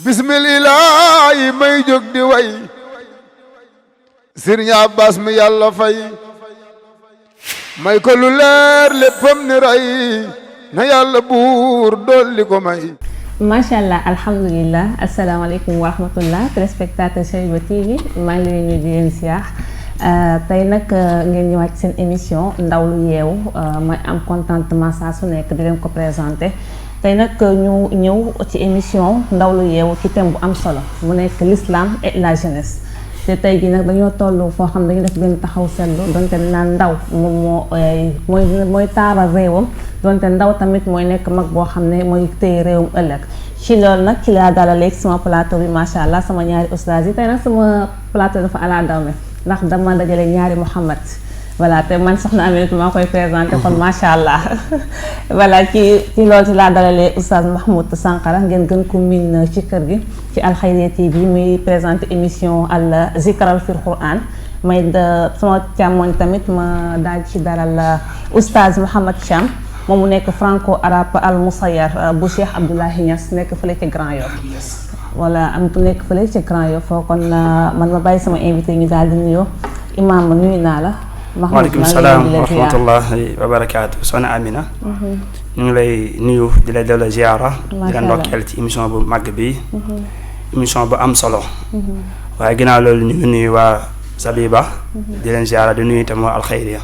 bismillah may jóg di way Sëriñ Abbas mi yàlla fay may ko lu leer léppam ni ray na yàlla buur dolli ko may. macha allah alhamdulilah asalaamaaleykum wa rahmatullah téléspectateur Cheriba TV maa ngi leen di leen siyaar tey nag ngeen ñëwaat seen émission ndaw lu yeewu may am contentement saa su nekk di leen ko présenté tey nag ñu ñëw ci émission ndaw lu yeewu ci thème bu am solo mu nekk l'islam et la jeunesse te tey jii nag dañoo toll foo xam dañu def benn taxaw seetlu donte naan ndaw moom mooy taaral réewam donte ndaw tamit mooy nekk mag boo xam ne mooy téye réewam ëllëg ci loolu nag ci laa dalal sama plateau bi macha allah sama ñaari ustaas yi tey nag sama plateau dafa ala daw me ndax dama dajale ñaari Mouhamed voilà te man soxna Aminata maa koy présenté kon macha allah voilà ci loolu ci laa dalalee oustaz Mahmoud Sankara ngeen gën ko miin ci kër gi ci Al Khayriya TV muy présenté émission al zikral fil Quran may sama càmmoñ tamit ma daal ci dalal oustaz Mouhamed Cham moom mu nekk franco arabe al Musayyar bu Cheikh Abdoulaye Niass nekk fële ci Grand Yoff voilà am nekk fële ci Grand Yoff kon man ma bàyyi sama invité ñu daal di nuyoo imaam nuyu naa la. waaleykum salaam wa rahmatullahi wa barakaatu soxna Amina ñu ngi lay nuyu di la delloo ziara di la ndokkeel ci émission bu màgg bi émission bu am solo waaye ginnaaw loolu ñu ngi nuyu waa Sabiba di leen ziara di nuyu itam waa Al Khayriya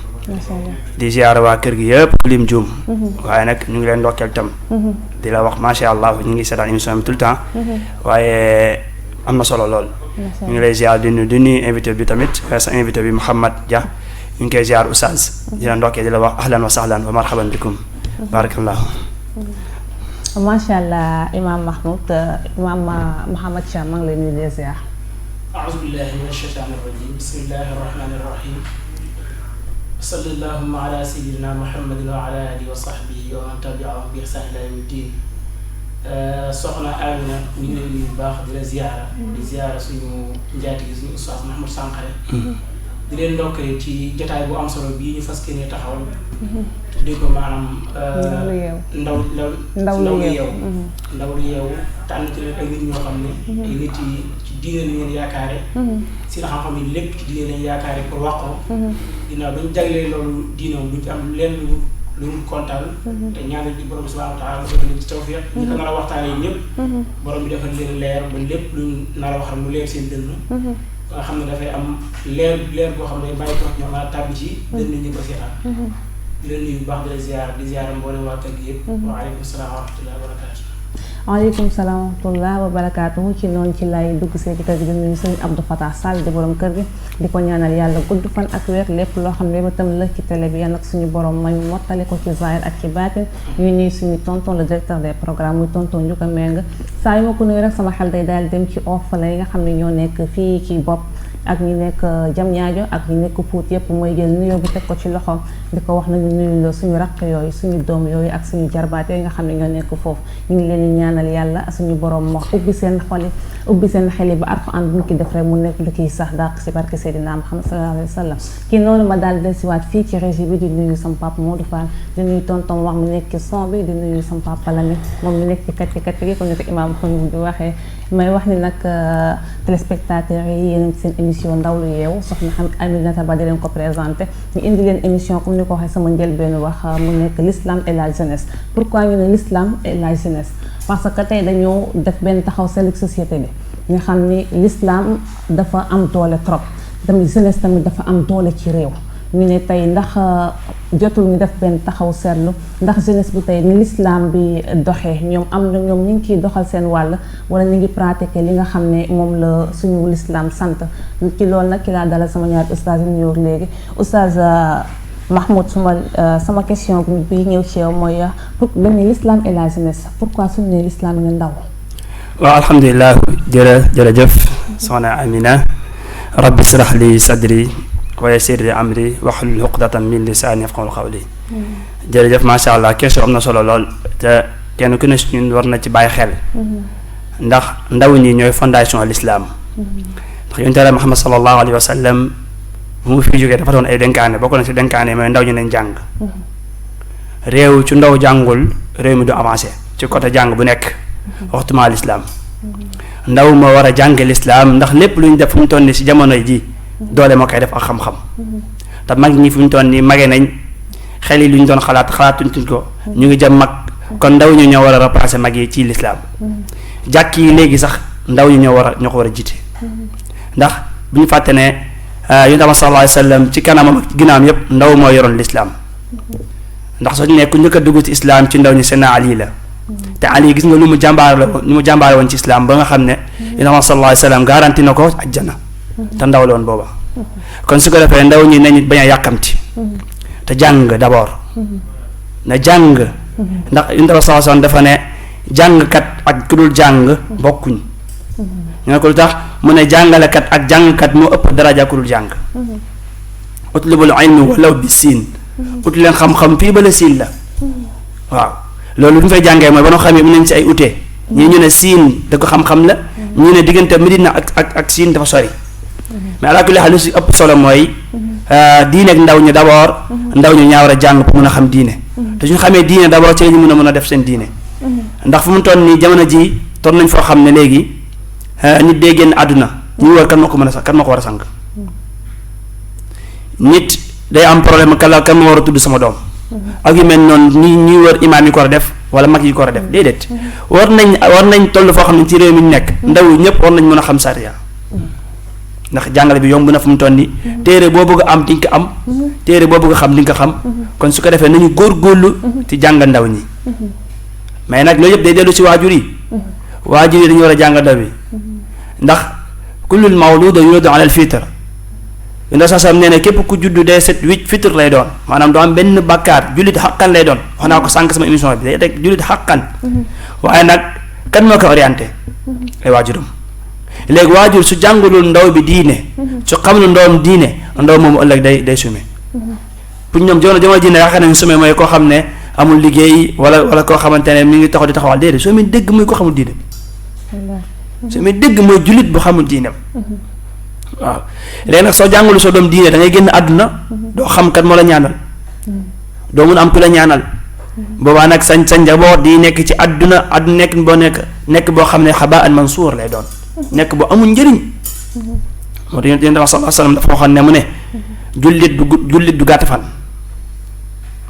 di ziara waa kër gi yëpp lim juum waaye nag ñu ngi leen ndokkeel tam di la wax macha allah ñu ngi seetaan émission bi tout le temps waaye am na solo lool ñu ngi lay ziara di nuyu invité bi tamit sa invité bi Mouhamed Dia ñu ngi koy ziar oustaz di la ndokkee di la wax ahlan wa sahlan wa marhaban bikum barakallah macha allah imam Mahmoud imam Mouhamed Cham maa ngi lay nuyu di ziar. a'uuzu billahi mina shaytaani rajiim bismillahi rahmaani rahiim sallallahu ala sayyidina Muhammadin wa ala alihi wa sahbihi wa man tabi'ahum bi ihsaan ila yawmi diin soxna Amina ñu ngi lay nuyu bu baax di la ziara di ziara suñu njaatige suñu oustaz Mahmoud Sankara di leen ndokkee ci jotaay bu am solo bii ñu fas yéene taxawal. tuddee ko maanaam. ndaw lu yeewu tànn ci leen ay nit ñoo xam ne. ay nit yi ci diine lañ leen yaakaare. seen xam-xam yi lépp ci diine lañ yaakaare pour wax ko. ginnaaw dañu jaglee loolu diine moom duñ ci am lenn lu mu kontaan. te ñaanal ci borom subhanahu wa taala mu defal leen ci tawfiq. ñu ko nar a waxtaanee ñëpp. borom bi defal leen leer ba lépp luñ nar a wax rek mu leer seen dënn. nga xam ne dafay am leer boo xam ne bàyyi ko ñoom a tàbbi ci dënn ñi ko seetaan di leen nuyu bu baax di ziar mboolem waa kër gi yëpp waaleykum salaam wa rahmatullahi wa barakaatu waaleykum salaam wa rahmatullahi wa barakaatu ci noonu ci lay dugg see ci kër gi di nuyu sëñ Abdou Fatah Sall di borom kër gi di ko ñaanal yàlla gudd fan ak wér lépp loo xam ne ba tam la ci télé bi yàlla nag suñu borom may mottali ko ci zahir ak ci baatin ñuy nuyu suñu tonton le directeur des programmes muy tonton Ndiouka Meng saa yu ma ko nuyu rek sama xel day daal dem ci offre yi nga xam ne ñoo nekk fii ci bopp ak ñi nekk Diamniadio ak ñi nekk Pout yëpp mooy jël nuyoo bi teg ko ci loxoom di ko wax nañu nuyu la suñu rakk yooyu suñu doom yooyu ak suñu jarbaat yooyu nga xam ne ñoo nekk foofu ñu ngi leen di ñaanal yàlla suñu borom wax ubbi seen xoli ubbi seen xel yi ba Alxuraan bu ñu ki def rek mu nekk lu kiy sax dàq si barke Seydina Muhammad sallallahu alayhi wa sallam kii noonu ma daal dellusiwaat fii ci régie bi di nuyu sama papa Modou Fall di nuyu tonton wax mi nekk ci son bi di nuyu sama papa Lamine moom mi nekk ci kàcce gi comme ni ko imaam Xadim di waxee may wax ni nag téléspectateurs yi yéen seen émission ndaw lu yeewu soxna Aminata Ba di leen ko présenté ñu indi leen émission comme ni ko waxee sama njëlbéenu wax mu nekk l'islam et la jeunesse pourquoi ñu ne l'islam et la jeunesse parce que tey dañoo def benn taxaw seetlu société bi nga xam ni l'islam dafa am doole trop tamit jeunesse tamit dafa am doole ci réew ñu ne tey ndax jotul ñu def benn taxaw seetlu ndax jeunesse bi tey ni l'islam bi doxee ñoom ñu ngi ciy doxal seen wàll wala ñu ngi pratiquer li nga xam ne moom la suñu l'islam sant ci loolu nag ki laa dalal sama ñaari ustaas yi ñëw léegi ustaas Mahmoud sama question bi ñëw ci yow mooy pour dañ ne l'islam et la jeunesse pourquoi suñu ne l'islam ne ndaw. waaw alhamdulilah jërëjëf soxna Amina rabbi israh li sadri wa yassir li amri wahlul uqdatan min lisani yafqahu qawli jërëjëf macha allah question am na solo lool te kenn ku ne ñun war na ci bàyyi xel ndax ndaw ñi ñooy fondation l'islam ndax yonent Yàlla Muhammad sallallahu alayhi wa sallam bu mu fi jógee dafa doon ay dénkaane bokk na ci dénkaane mooy ndaw ñu nañ jàng réew ci ndaw jàngul réew mi du avancé ci côté jàng bu nekk waxtuma l'islam ndaw moo war a jànge lislaam ndax lépp lu ñu def fu mu toll nii si jamono ji doole moo koy def ak xam-xam te mag ñi fu ñu toll nii mage nañ xel yi lu ñu doon xalaatuñ ko ñu ngi jëm mag kon ndaw ñu ñoo war a remplacer mag yi ci lislaam jàkk yi léegi sax ndaw ñu ñoo ko war a jiite ndax bu ñu fàtte ne yonent bi sallallahu alayhi wa sallam ci kanamam ak ginnaawam yépp ndaw moo yoroon lislaam ndax soo nekk ku njëkk a dugg ci islaam ci ndaw ñi seen Ali la te Ali gis nga lu mu jàmbaare woon ci islaam ba nga xam ne yonent bi sallallahu alayhi wa sallam garanti na ko ajjana te ndaw la woon booba kon su ko defee ndaw ñi nañu bañ a yàkkamti te jàng d'abord na jàng ndax yonent bi sallallahu alayhi wa sallam dafa ne jàngkat ak ku dul jàng bokkuñ ñu ne ko lu tax mu ne jàngalekat ak jàngkat moo ëpp daraja ku dul jàng utlubul ilmi walaw bi siin ut leen xam-xam fii ba la siin la waaw loolu lu ñu fay jàngee mooy ba noo xamee mu nañ ci ay utee ñii ñu ne siin da ko xam-xam la ñu ne diggante Medina ak siin dafa sori mais ala kulli haal lu si ëpp solo mooy diine ak ndaw ñi d'abord ndaw ñi ñaa war a jàng pour mën a xam diine te suñu xamee diine d'abord ci la ñu mën a def seen diine ndax fu mu toll nii jamono ji toll nañ foo xam ne léegi nit dee génn àdduna ñu war kan moo ko mën a sax kan moo ko war a sang nit day am problème kan moo war a tudd sama doom ak yu mel noonu ñuy wër imaam yi ko war a def wala mag yi ko war a def déedéet war nañ toll foo xam ne ci réew mi ñu nekk ndaw yi ñëpp war nañ mën a xam sariya ndax jàngale bi yomb na fu mu toll nii téere boo bëgg a am di nga ko am téere boo bëgg a xam di nga ko xam kon su ko defee nañu góorgóorlu ci jàng ndaw ñi mais nag loolu yëpp day dellu ci waajur yi dañu war a jàng ndaw bi ndax kullul mawluda yuladu ala al fitra ndax sax nee na képp ku juddu day set wicc fitr lay doon maanaam doo am benn bàkkaar jullit xaqan lay doon wax naa ko sànq sama émission bi day rek jullit xaqan waaye nag kan moo ko orienté ay waajuram léegi waajur su jàngalul ndaw bi diine su xamul ndawam diine ndaw moom ëllëg day sume pour ñoom jamono diine yaakaar nañu sume mooy koo xam ne amul liggéey wala koo xamante ne mi ngi taxaw di taxawal déedéet soo muy dégg mooy ko xamul diine soo muy dégg mooy jullit bu xamul diineem waaw léegi nag soo jàngalu soo doom diine da ngay génn àdduna doo xam kat moo la ñaanal doo mun am ku la ñaanal boobaa nag sa njaboot di nekk ci àdduna nekk boo xam ne xabaan mansuur lay doon nekk boo amul njëriñ moo tax yonent bi sallallahu alayhi wa sallam dafa waxoon ne mu ne jullit du gàtt fan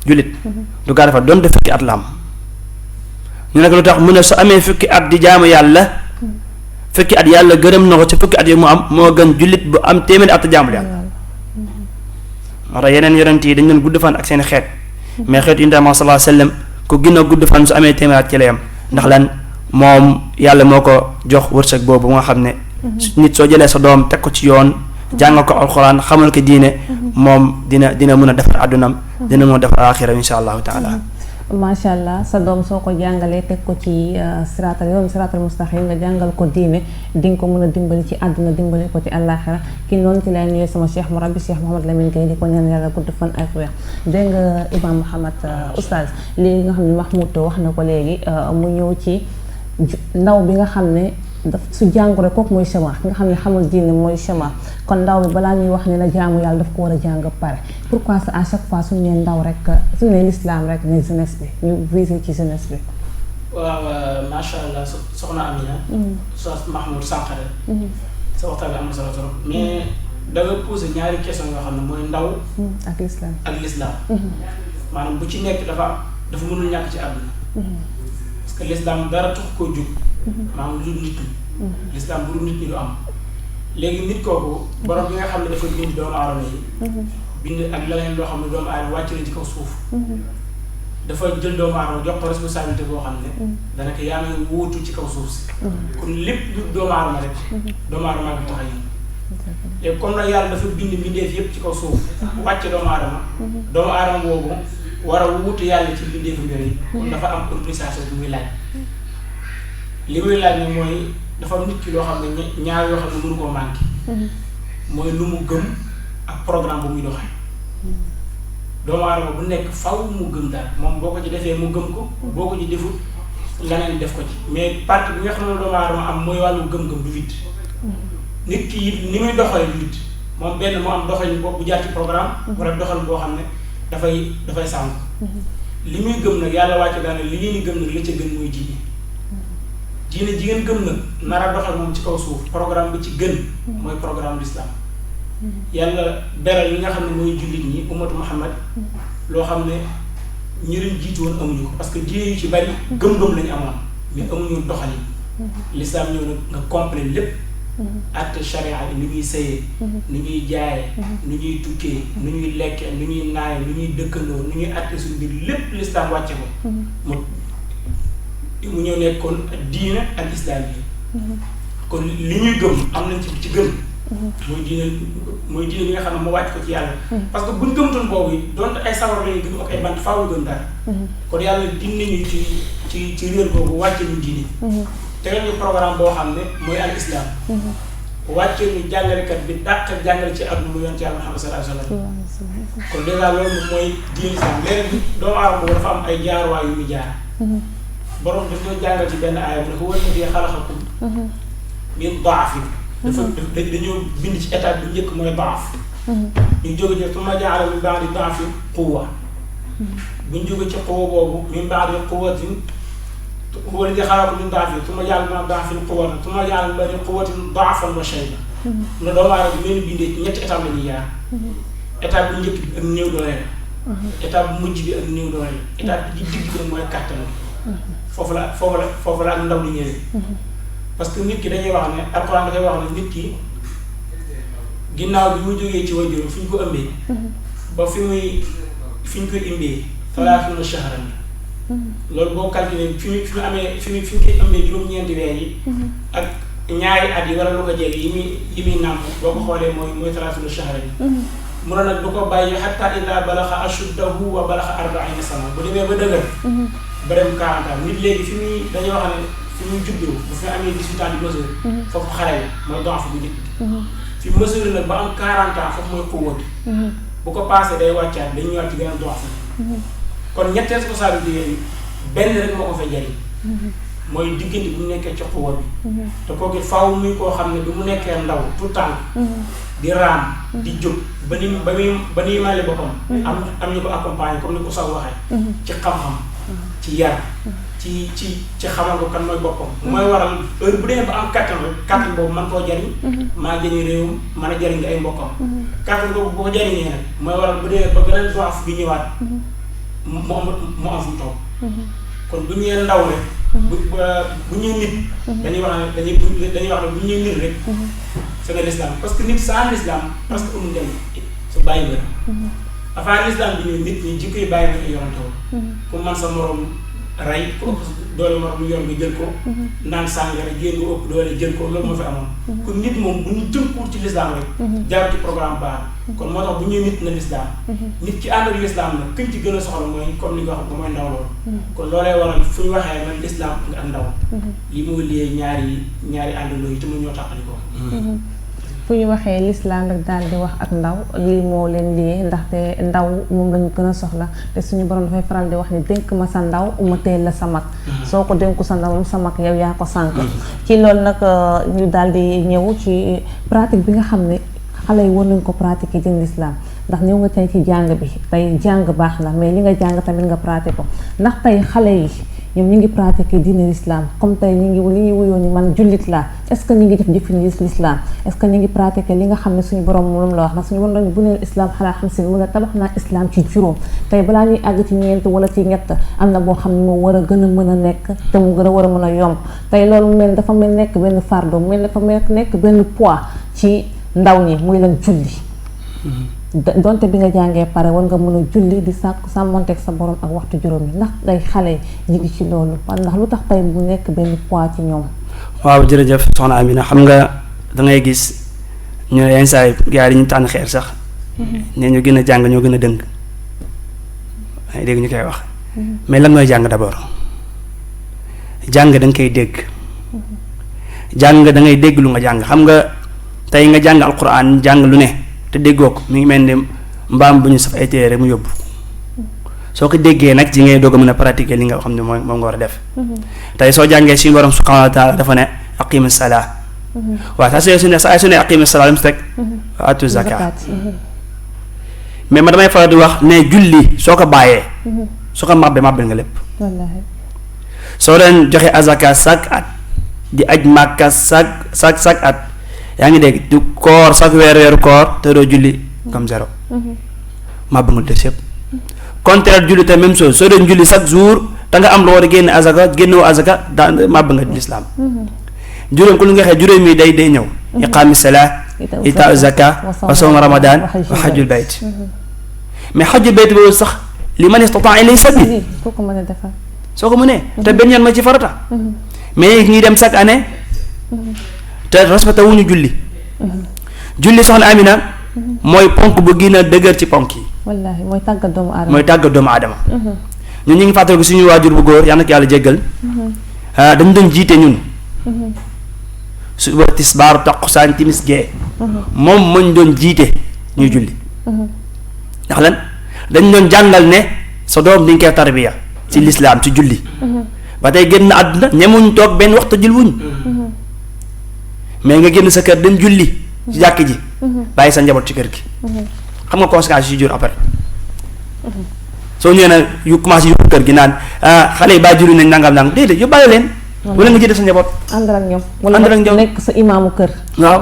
jullit du gàtt fan doon def fukki at la am ñu nekk lu tax mu ne su amee fukki at di jaamu yàlla fukki at yàlla gërëm na ko ci fukki at yi mu am moo gën jullit bu am téeméeri at jaamul yàlla moo tax yeneen yonent yi dañ doon gudd fan ak seen xeet mais xeetu yonent bi sallallahu alayhi wa sallam ku gën a gudd fan su amee téeméeri at ci la yam ndax lan moom yàlla moo ko jox wërsëg boobu nga xam ne nit soo jëlee sa doom teg ko ci yoon jàngal ko alxuraan xamal ko diine moom dina mën a defar àddunam dina mën a defar aaxira insha allahu taala macha allah sa doom soo ko jàngalee teg ko ci siraatal mustaqim nga jàngal ko diine di nga ko mën a dimbali ci àdduna dimbali ko ci àllaaxira ki noonu ci lay nuyee sama cheikh mu rabbi cheikh Mouhamed Lamine Gueye di ko ñaan yàlla gudd fan ak wér dégg nga Imam Mouhamed oustaz lii nga xam ne Mahmoud wax na ko léegi mu ñëw ci ndaw bi nga xam ne daf su jàngu rek kooku mooy chômage nga xam ne xamul diine mooy chômage kon ndaw bi balaa ñuy wax ne la jaamu yàlla daf ko war a jàng pare pourquoi à chaque fois suñu nee ndaw rek suñu nee l'islam rek ne jeunesse bi ñu visé ci jeunesse bi. waaw macha allah soxna Amina. soxna Mahmoud Sankharé. sa waxtaan bi am na solo trop mais da nga posé ñaari question yoo xam ne mooy ndaw. ak l'islam maanaam bu ci nekk dafa mënul ñàkk ci àdduna. parce que l'islam dara tax koo jóg. maanaam lu nit ñi. l'islam bu dul nit ñi du am. léegi nit kooku borom bi nga xam ne dafa bind doomu aadama yi. bind ak leneen loo xam ne doomu aadama wàcc na ci kaw suuf. dafa jël doomu aadama jox ko responsabilité boo xam ne. danaka yaa ngi wóotu ci kaw suuf si. kon lépp lu doomu aadama rek. doomu aadama bi tax a yëngu. léegi comme nag yàlla dafa bind bindeef yépp ci kaw suuf. wàcc doomu aadama. doomu aadama boobu war a wuutu yàlla ci bindeefu mbir yi. kon dafa am organisation bi muy laaj. li muy laaj ni mooy dafa am nit ki loo xam ne ñaar yoo xam ne mënu koo manqué. mooy lu mu gëm ak programme bu muy doxee. doomu aadama bu nekk faw mu gëm dara moom boo ko ci defee mu gëm ko boo ko ci defut leneen def ko ci mais partie bi nga xam ne doomu aadama am mooy wàllu gëm-gëm du vide. nit ki it ni muy doxalee du vide moom benn mu am doxalin boobu bu jaar ci programme. wala doxal boo xam ne dafay sànq. li muy gëm nag yàlla wàcce daane li ngeen di gëm nag la ca gën mooy diine diine ji ngeen gëm nag nar a doxal moom ci kaw suuf programme bi ci gën mooy programme l'islam yàlla beral yi nga xam ne mooy jullit ñi ummatu Muhammad loo xam ne ñi leen jiitu woon amuñu ko parce que diine yu ci bari gëm-gëm lañu amoon mais amuñu doxal yi l'islam ñëw nag nga complet lépp acte charia bi ni ñuy sëyee ni ñuy jaayee ni ñuy tukkee ni ñuy lekkee ni ñuy naayee ni ñuy dëkkandoo ni ñuy acte suñu biir lépp l'islam wàcce ko mu ñëw nekkoon diine ak islam yi kon li ñuy gëm am nañ ci gëm mooy diine bi nga xam ne moo wàcc ko ci yàlla parce que buñ gëmtoon boobu yi donte ay sawar lañu gëm ak ay bant faaw gëm dara kon yàlla dindi ñu ci réer boobu wàcce ñu diine tegal ñu programme boo xam ne mooy al islam wàcce ñu jàngalekat bi dàq jàngale ci àdduna mu yoon ci yàlla Muhammad sallallahu alayhi wa sallam kon dèjà loolu mooy diine islam léegi doomu aadama boobu dafa am ay jaaruwaay yu muy jaar borom daf ñoo jàngal ci benn aaya bu ne huwa allazii xalaqakum min daafin dañoo bind ci étape bi njëkk mooy daaf ñu jóge ci summa jaala min ba'di daafin quwwa buñ jóge ci quwwa boobu min ba'di quwwatin huwa allazii xalaqakum min daafin summa jaala min ba'di daafin quwwatan summa jaala min ba'di quwwatin daafan wa shayban na doomu aadama bi leen bindee ci ñetti étape la ñuy jaar étape bu njëkk bi ak néew doole la étape bu mujj bi ak néew doole la étape bi digg bi mooy kàttan foofu la ak ndaw li ñëwee parce que nit ki dañuy wax ne alxuraan dafay wax ne nit ki ginnaaw bi mu jógee ci waajur fi ñu ko ëmbee ba fi ñu koy imbee salaasuuna shahran loolu boo calculé fi ñu koy ëmbee juróom-ñeenti weer yi ak ñaari at yi wala lu ko jege yi muy nàmp boo ko xoolee mooy salaasuuna shahran mu ne nag du ko bàyyi hatta idaa balaxa ashuddahu wa balaxa 40 sana bu demee ba dëgër ba dem 40 ans nit léegi fi muy dañuy wax ne fi muy juddoo bu fi amee 18 ans di mesure foofu xale la mooy dox bu njëkk fi mesure nag ba am 40 ans foofu mooy xuwwati bu ko passé day wàccaat dañuy ñëwaat ci gën a dox kon ñetti responsabilité yi benn rek moo ko fay jariñ mooy diggante bu mu nekkee ci xuwwa bi te kooku faaw muy koo xam ne bi mu nekkee ndaw tout temps di raam di jóg ba ni male boppam am ñu ko accompagner comme ni ko sax waxee ci xam-xam ci yar ci xamal ko kan mooy boppam mooy waral heure bu demee ba am kattan rek kattan boobu man koo jariñ maa jëriñ réewam mën a jariñ nga ay mbokkam kattan boobu boo ko jariñee nag mooy waral bu demee ba beneen doif bi ñëwaat mu am fu mu toog kon bu ñëwee ndaw rek bu ñëwee nit dañuy wax ne bu ñëwee nit rek c'est que l'islam parce que nit sans l'islam parce que amul dem su bàyyi nga avant l'islam bi ñëw nit ñi jikko yi bàyyi nga yorante woon pour man sa morom rey ko ëpp doole morom lu yor nga jël ko naan sàngara génn nga ëpp doole jël ko loolu moo fi amoon kon nit moom bu ñu tënkuwul ci l'islam rek jaar ci programme baax kon moo tax bu ñëwee nit na l'islam nit ci ànd ak l'islam nag këñ ci gën a soxla mooy comme ni nga wax mooy ndaw loolu kon loolee waral fu ñu waxee man l'islam nga ak ndaw li moo liyee ñaari àndandoo yi te mu ñoo taxali ko fu ñu waxee l'islam rek daal di wax ak ndaw lii moo leen liyee ndaxte ndaw moom lañu gën a soxla te suñu borom dafay faral di wax ne dénk ma sa ndaw ma teel la sa mag soo ko dénku sa ndaw moom sa mag yow yaa ko sànk ci loolu nag ñu daal di ñëw ci pratique bi nga xam ne xale yi war nañ ko pratiquer ci l'islam ndax ñëw nga tey ci jàng bi tey jàng baax na mais li nga jàng tamit nga pratiquer ko ndax tey xale yi ñoom ñu ngi pratiquer diine l'islam comme tey li ñuy wuyoo ni man jullit laa est-ce que ñu ngi def jëfin l'islam est-ce que ñu ngi pratiquer li nga xam ne suñu borom moom la wax ndax suñu borom bu neen islam xalaa xam si mu ne tabax naa islam ci juróom tey balaa ñuy àgg ci ñeent wala ci ñett am na boo xam ne moo war a gën a mën a nekk te mu gën a war a mën a yomb tey loolu mel dafa mel nekk benn fardeau mel dafa mel nekk benn poids ci ndaw ñi muy leen julli donte bi nga jàngee pare war nga mën a julli di sàmmonteeg sa borom ak waxtu juróom yi ndax day xale ñu ngi ci loolu ndax lu tax tey bu nekk benn poids ci ñoom. waaw jërëjëf soxna Amina xam nga da ngay gis ñu ne yenn saa yi gars yi ñu tànn xeer sax ne ñu gën a jàng ñoo gën a dëng ay dégg ñu koy wax mais lan mooy jàng d'abord jàng da nga koy dégg jàng da ngay dégg lu nga jàng xam nga tey nga jàng alquran jàng lu ne te déggoo ko mi ngi mel ni mbaam bu ñu saf ay téere mu yóbbu soo ko déggee nag ci ngay doog a mën a pratiquer li nga xam ne moom nga war a def tey soo jàngee suñu borom subhanahu wa taala dafa ne aqimi salaa waaw saa su ne aqimi salaa lam si teg atu zakat mais ma damay faral di wax ne julli soo ko bàyyee soo ko màbbee nga lépp soo doon joxe azaka chaque at di aj Màkka chaque at yaa ngi dégg du koor chaque weeru koor te doo julli comme zéro màbb nga def yëpp contraire julli te même chose soo doon julli chaque jour te nga am loo war a génne azaka génnewoo azaka daa màbb nga lislaam juróom ku lu nga xee juróom yi day ñëw iqaami salaa itaa zaka wa sawm ramadan wa xajjul bayt mais xajjul bayt boobu sax li man istataa ilay sabil soo ko mënee te benn yoon ma ci farata mais ñuy dem chaque année te respecté wuñu julli julli soxna Amina mooy ponk bu gën a dëgër ci ponk yi wallaahi mooy tàggat doomu aadama ñun ñu ngi fàttaliku suñu waajur bu góor yàlla na ko yàlla jéggal dañu doon jiite ñun suba tisbaar takkusaan timis gee moom mañ doon jiite ñuy julli ndax lan dañ doon jàngal ne sa doom di nga koy tarbiya ci lislaam ci julli ba tey génn àdduna ñemuñ toog benn waxtu jul wuñ mais nga génn sa kër dem julli ci jàkk ji bàyyi sa njaboot ci kër gi xam nga conséquences yu jur après soo ñëwee nag yu commencé yu kër gi naan xale yi bàyyi julli nañ nangam déedéet yóbbaale leen wala nga jiite sa njaboot àndal ak ñoom àndal ak ñoom nekk sa imaamu kër waaw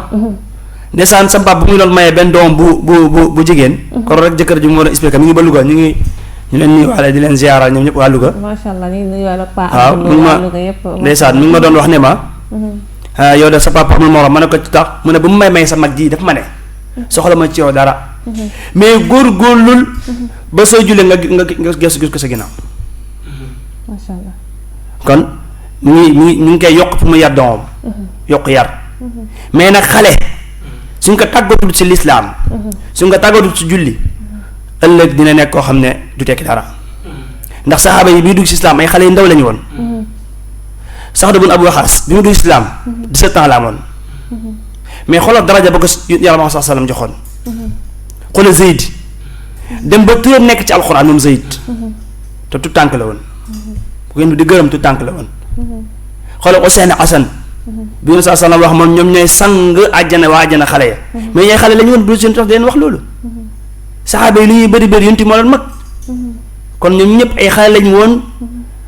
ndeysaan sa papa bu muy doon mayee benn doom bu jigéen kon rek jëkkër ji mu war a expliqué mi ngi ba Louga ñu leen nuyuwaale di leen ziyaara ñoom ñëpp waa Louga macha allah ñu ngi nuyuwaale pa waaw mi ngi ma ndeysaan mi ngi ma doon wax ne ma yow de sa papa amul morom ma ne ko ci tax mu ne bu mu may sa mag ji dafa ma ne soxla ma ci yow dara mais góorgóorlul ba soo jullee nga gis ko sa ginnaaw macha allah kon ñu ngi koy yokk pour mu yar doomam yokk yar mais nag xale suñ ko tàggatul ci lislaam suñ ko tàggatul ci julli ëllëg dina nekk koo xam ne du tekki dara ndax saxaaba yi bi dugg ci islaam ay xale yu ndaw lañu woon Saxd bun Abu Waqaas bi mu dugg ci islaam 17 ans la amoon mais xoolal daraja ba ko Yàlla Muhammad sallallahu alayhi wasallam joxoon xoolal Zayd dem ba turam nekk ci alxuraan moom Zayd te tout tànk la woon bu ngeen di gërëm tout tànk la woon xoolal Useynu Asan bi mu sallallahu alayhi wasallam wax moom ñoom ñooy sang àjjana waa àjjana xale ya mais ñooy xale la ñu woon bu seen tax deen wax loolu saxaaba yi lu ñuy bëri yonti moo leen mag kon ñoom ñëpp ay xale lañu woon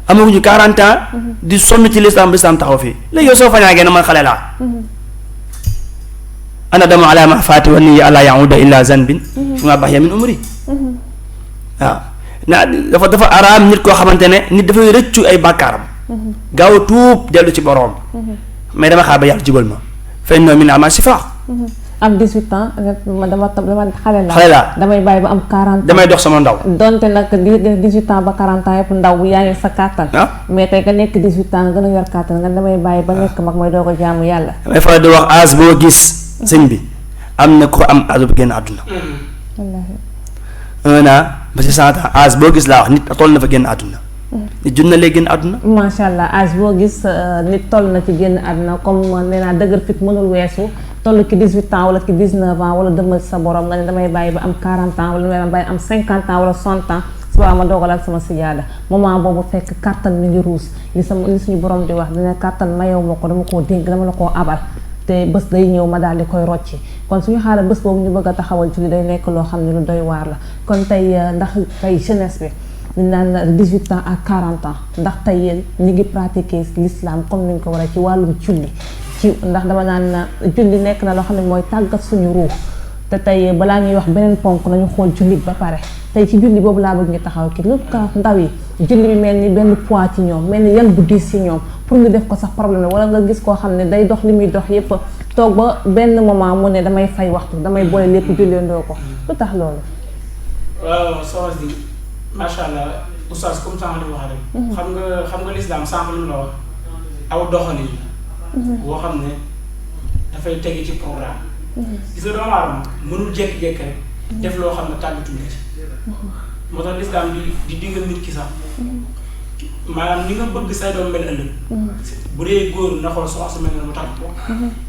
amaguñu 40 ans di sonn ci lislaam taxaw fii léegi yow soo fañaagee na man xale laa ana dama ala ma faati wa niya ala yauda illa zanbin fi ma bax ya min umri waaw naa dafa araam nit koo xamante ne nit dafay rëccu ay bàkkaaram gaaw a tuub dellu ci boroom mais dama xaar ba yàlla jubal ma feeñ noo min ama sifa am 18 ans dama xale laa damay bàyyi ba am 40 ans damay dox sama ndaw donte nag 18 ans ba 40 ans yëpp ndaw bu yaa ngi sa kàttan mais tey nga nekk 18 ans nga gën a yor kàttan nga damay bàyyi ba nekk mag mooy doo ko jaamu yàlla damay faral di wax âge boo gis sëñ bi am na ko am âge bu génn àdduna wallaahi 1 an ba ci 100 ans âge boo gis laa wax nit toll na fa génn àdduna nit jot na léegi génn àdduna macha allah âge boo gis nit toll na ci génn àdduna comme nee naa dëgër fit mënul weesu toll ki 18 ans wala ki 19 ans wala dëmal sa borom nga ne damay bàyyi ba am 40 ans wala damay bàyyi am 50 ans wala 60 ans suba ma doogal ak sama sijaada moment boobu fekk kàttan mi ngi ruus li suñu borom di wax dina kàttan mayew ma ko dama koo dénk dama la koo abal te bés day ñëw ma daal di koy rocci kon suñu xaaral bés boobu ñu bëgg a taxawal ci li day nekk loo xam ne lu doy waar la kon tey ndax tey jeunesse bi ñu naan 18 ans à 40 ans ndax tey yéen ñi ngi pratiquer l'islam comme ni ñu ko war a ci wàllum julli ci ndax dama naan julli nekk na loo xam ne mooy tàggat suñu ruux te tey balaa ñuy wax beneen ponk nañu xool jullit ba pare tey ci julli boobu laa bëgg ñu taxaw ki lu ka ndaw yi julli bi mel ni benn poids ci ñoom mel ni yan bu diis ci ñoom pour nga def ko sax problème la wala nga gis koo xam ne day dox li muy dox yépp toog ba benn moment mu ne damay fay waxtu damay boole lépp julleendoo ko lu tax loolu. waaw soxna si macha allah oustaz comme sànq li wax rek. xam nga lislaam sànq lu mu la wax aw doxalin la. boo xam ne dafay tege ci programme. gis nga doomu aadama mënul jékki-jékki rek def loo xam ne tàggatu nga ci. moo tax lislaam di digal nit ki sax maanaam ni nga bëgg say doom mel ëllëg. bu dee góor na xool soxna su mel ne mu tàgg ko.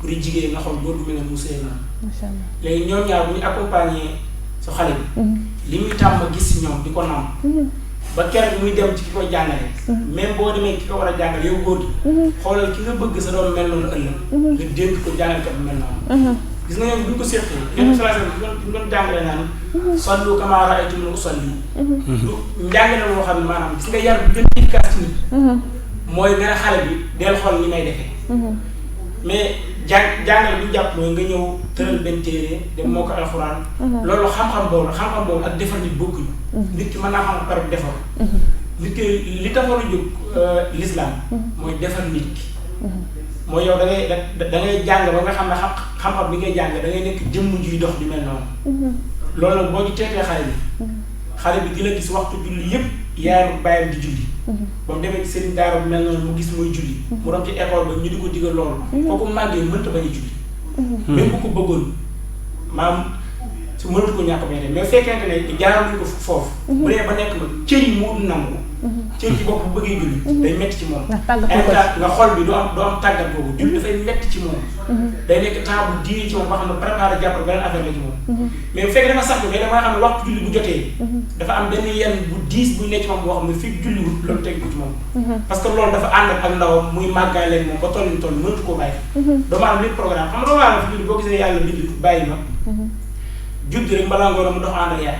bu dee jigéen na xool góor gu mel ne mu sëy na. macha allah léegi ñoom ñaar bu ñu accompagner sa xale bi. li muy tàmm gis si ñoom di ko nam. ba keroog muy dem ci ki koy jàngale. même boo demee ki ko war a jàngale yow góor gi. xoolal ki nga bëgg sa doom mel noonu ëllëg. nga dénk ko jàngalekat bu mel noonu. gis nga ñoom bu ñu ko seetlee. ñoom sallallahu alayhi wasallam ñu doon jàngale naan. sallu kamaa ra'aytumuni usalli. du njàngale moo xam ne maanaam gis nga yar bi gën a efficace ci nit. mooy nga ne xale bi del xool ni may defee. mais jàngale bi ñu jàpp mooy nga ñëw tëral benn téere dem moo ko alxuraan. loolu xam-xam boobu ak defar nit bokkuñu. nit ki mën naa xam ba pare defar. nit ki li taxoon a jóg l'islam mooy defar nit ki. mooy yow da ngay jàng ba nga xam ne xam-xam bi ngay jàng da ngay nekk jëmm juy dox di mel noonu. loolu nag boo ñu teetee xale bi di la gis waxtu julli yëpp yaayam bàyyam di julli. ba mu demee ci sëriñ daara bu mel noonu mu gis muy julli. mu dem ci école ba ñu di ko digal loolu. kooku màggee mënta bañ a julli. même bu ko bëggoon maam su mënatu ko ñàkk bañ a dem mais fekkente ne jaaral nañ ko foofu. bu dee ba nekk ma cër yi moo nangu. cër ci bopp bu bëggee julli. day metti ci moom. nga xol bi du am tàggat boobu julli dafay metti ci moom. day nekk temps bu diir ci moom ba xam ne préparé jàppal beneen affaire la ci moom. mais bu fekkee dafa sax mais dama xam ne waxtu julli bu jotee. dafa am benn yenn bu diis bu nekk ci moom boo xam ne fii julliwul loolu teg ko ci moom. parce que loolu dafa ànd ak ndawam muy màggaay leen moom ba toll ni toll mënatu koo bàyyi. doomu aadama lépp programme xam nga doomu aadama fi julli boo gisee yàlla bind bàyyi ma. judd rek balaa ngoon mu dox ànd ak yaay.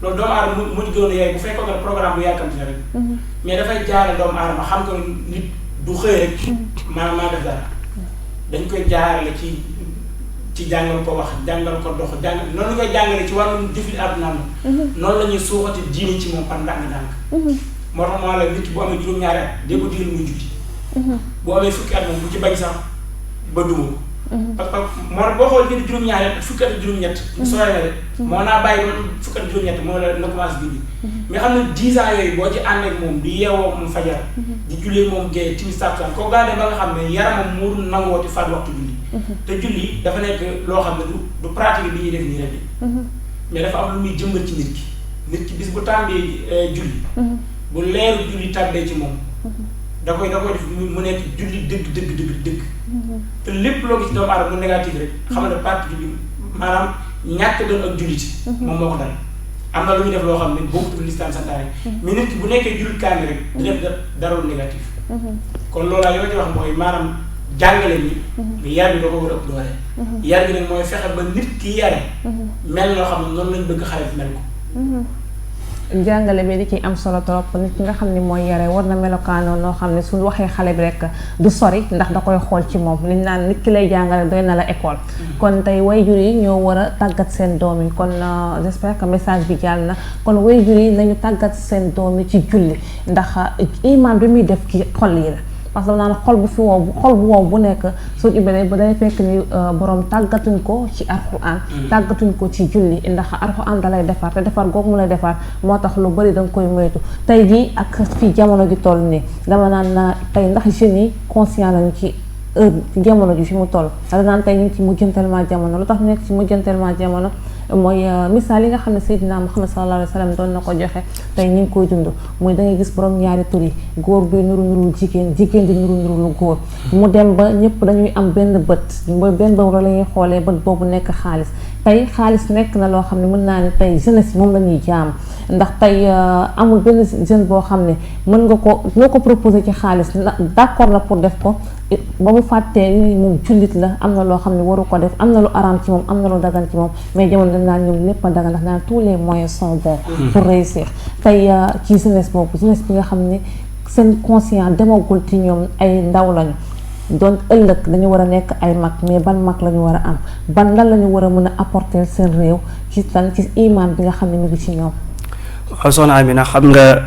loolu doomu aadama mu gënoon a yaay bu fekkoon ne programme bu yàkkamti la rek. mais dafay jaare doomu aadama xam ko nit du xëy rek maa def dara dañ koy jaarale ci jàngal ko wax jàngal ko dox noonu la koy jàngale ci wàllum jëfli àdduna noonu la ñuy suuxati diine ci moom par ndànk-ndànk. moo tax maa la nit ki bu amee juróom-ñaari at dee ko digal muy julli. bu amee fukki at moom bu ci bañ sax ba duma ko. parce que moo boo xool ngeen juróom-ñaari at fukki at juróom-ñett. mu sooy na de moo naa bàyyi ba fukki at juróom-ñett moo la commencé julli. mais xam ne 10 ans yooyu boo ci ànd ak moom di yeewoo moom fajar. di jullee moom géej timis takkusaan kooku daa dem ba nga xam ne yaramam moo dul nangoo ci faat waxtu julli. te julli dafa nekk loo xam ne du pratique bi ñuy def nii rek. mais dafa am lu muy jëmbat ci nit ki bis bu tàmbee julli. bu leeru julli tàmbee ci moom. da koy def mu nekk julli dëgg. te lépp loo gis doomu aadama mu négatif rek. xam ne partie julli maanaam ñàkk doon ak julliti. moom moo ko dal am na lu ñu def loo xam ne bokkul listaan santaane. mais nit ki bu nekkee jullit kaani rek. di def dara lu négatif. kon loolu laa li ma ci wax mooy maanaam jàngale ni. mais yar bi da ko war a ëpp doole. yar bi nag mooy fexe ba nit ki yare. mel noo xam ne noonu lañ bëgg xale bi mel ko. jàngale bi di ci am solo trop nit ki nga xam ne mooy yare war na melokaanoo noo xam ne suñu waxee xale bi rek du sori ndax da koy xool ci moom liñ naan nit ki lay jàngale doy na la école. kon tey waajur yi ñoo war a tàggat seen doom yi kon j'espère que message bi jàll na kon waajur yi nañu tàggat seen doom yi ci julli ndax iman bi muy def ci xol yi la. parce que naan xol bu wow bu nekk soo ubbee ba day fekk ni borom tàggatuñ ko ci alxuraan tàggatuñ ko ci julli ndax alxuraan da lay defar te defar googu mu lay defar moo tax lu bari da nga koy moytu tey jii ak fii jamono ji toll nii dama naan na tey ndax jeunes yi conscient nañu ci heure ci jamono ji fi mu toll da naan tey ñu ngi ci mujjantelement jamono lu tax ñu nekk ci mujjantelement jamono mooy misaal yi nga xam ne Seydina Muhammad sallallahu alayhi wa sallam doon na ko joxe tey ñu ngi koy dund muy da ngay gis borom ñaari tur yi góor bi nuru jigéen di nuru lu góor mu dem ba ñëpp dañuy am benn bët mooy benn boobu la ñuy xoolee bët boobu nekk xaalis tey xaalis nekk na loo xam ne mën naa ne tey jeunesse moom la ñuy jaam ndax tey amul benn jeune boo xam ne mën nga ko loo ko proposé ci xaalis d'accord na pour def ko ba mu fàttee ni moom jullit la am na loo xam ne waru ko def am na lu araam ci moom am na lu dagan ci moom mais jamono dañ naan ñoom lépp a dagan ndax naan tous les moyens sont bons pour réussir tey ci jeunesse boobu jeunesse bi nga xam ne seen conscient demagul ci ñoom ay ndaw lañu donc ëllëg dañu war a nekk ay mag mais ban mag la ñu war a am ban lan la ñu war a mën a apporter seen réew ci tan ci iman bi nga xam ne mu ngi ci ñoom. waaw soxna Amina xam nga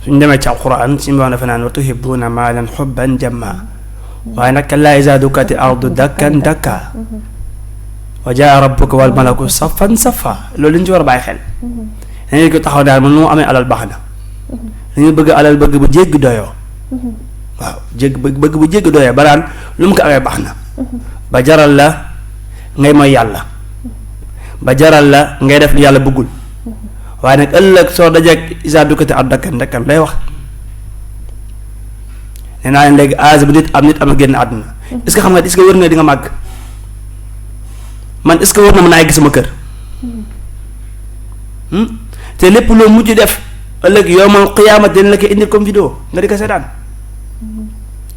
suñ demee ci alquran suñu wax dafa naan wa tuhibbuuna maalan hubban jamma waaye nag kallaa izaa dukkati ardu dakkan dakka wa jaa rabbuka wal malaku saffan saffa loolu li ñu ci war a bàyyi xel. dañuy ko taxaw daal man nu mu amee alal baax na. dañuy bëgg alal bëgg bu jéggi doyoo. waaw bëgg bu jéggi doyoo ba daan lu mu ko amee baax na. ba jaral la ngay mooy yàlla. ba jaral la ngay def lu yàlla bëggul. waaye nag ëllëg soo dajeeg izaa dukkati ardu dakkan dakkan lay wax. nee naa leen léegi âge bu nit am a génn àdduna. est-ce que xam nga est-ce que wër nga di nga màgg. man est-ce que war na mën a egg sama kër. te lépp loo mujj def ëllëg yawmal qiyaamati dañ la koy indil comme vidéo nga di ko seetaan.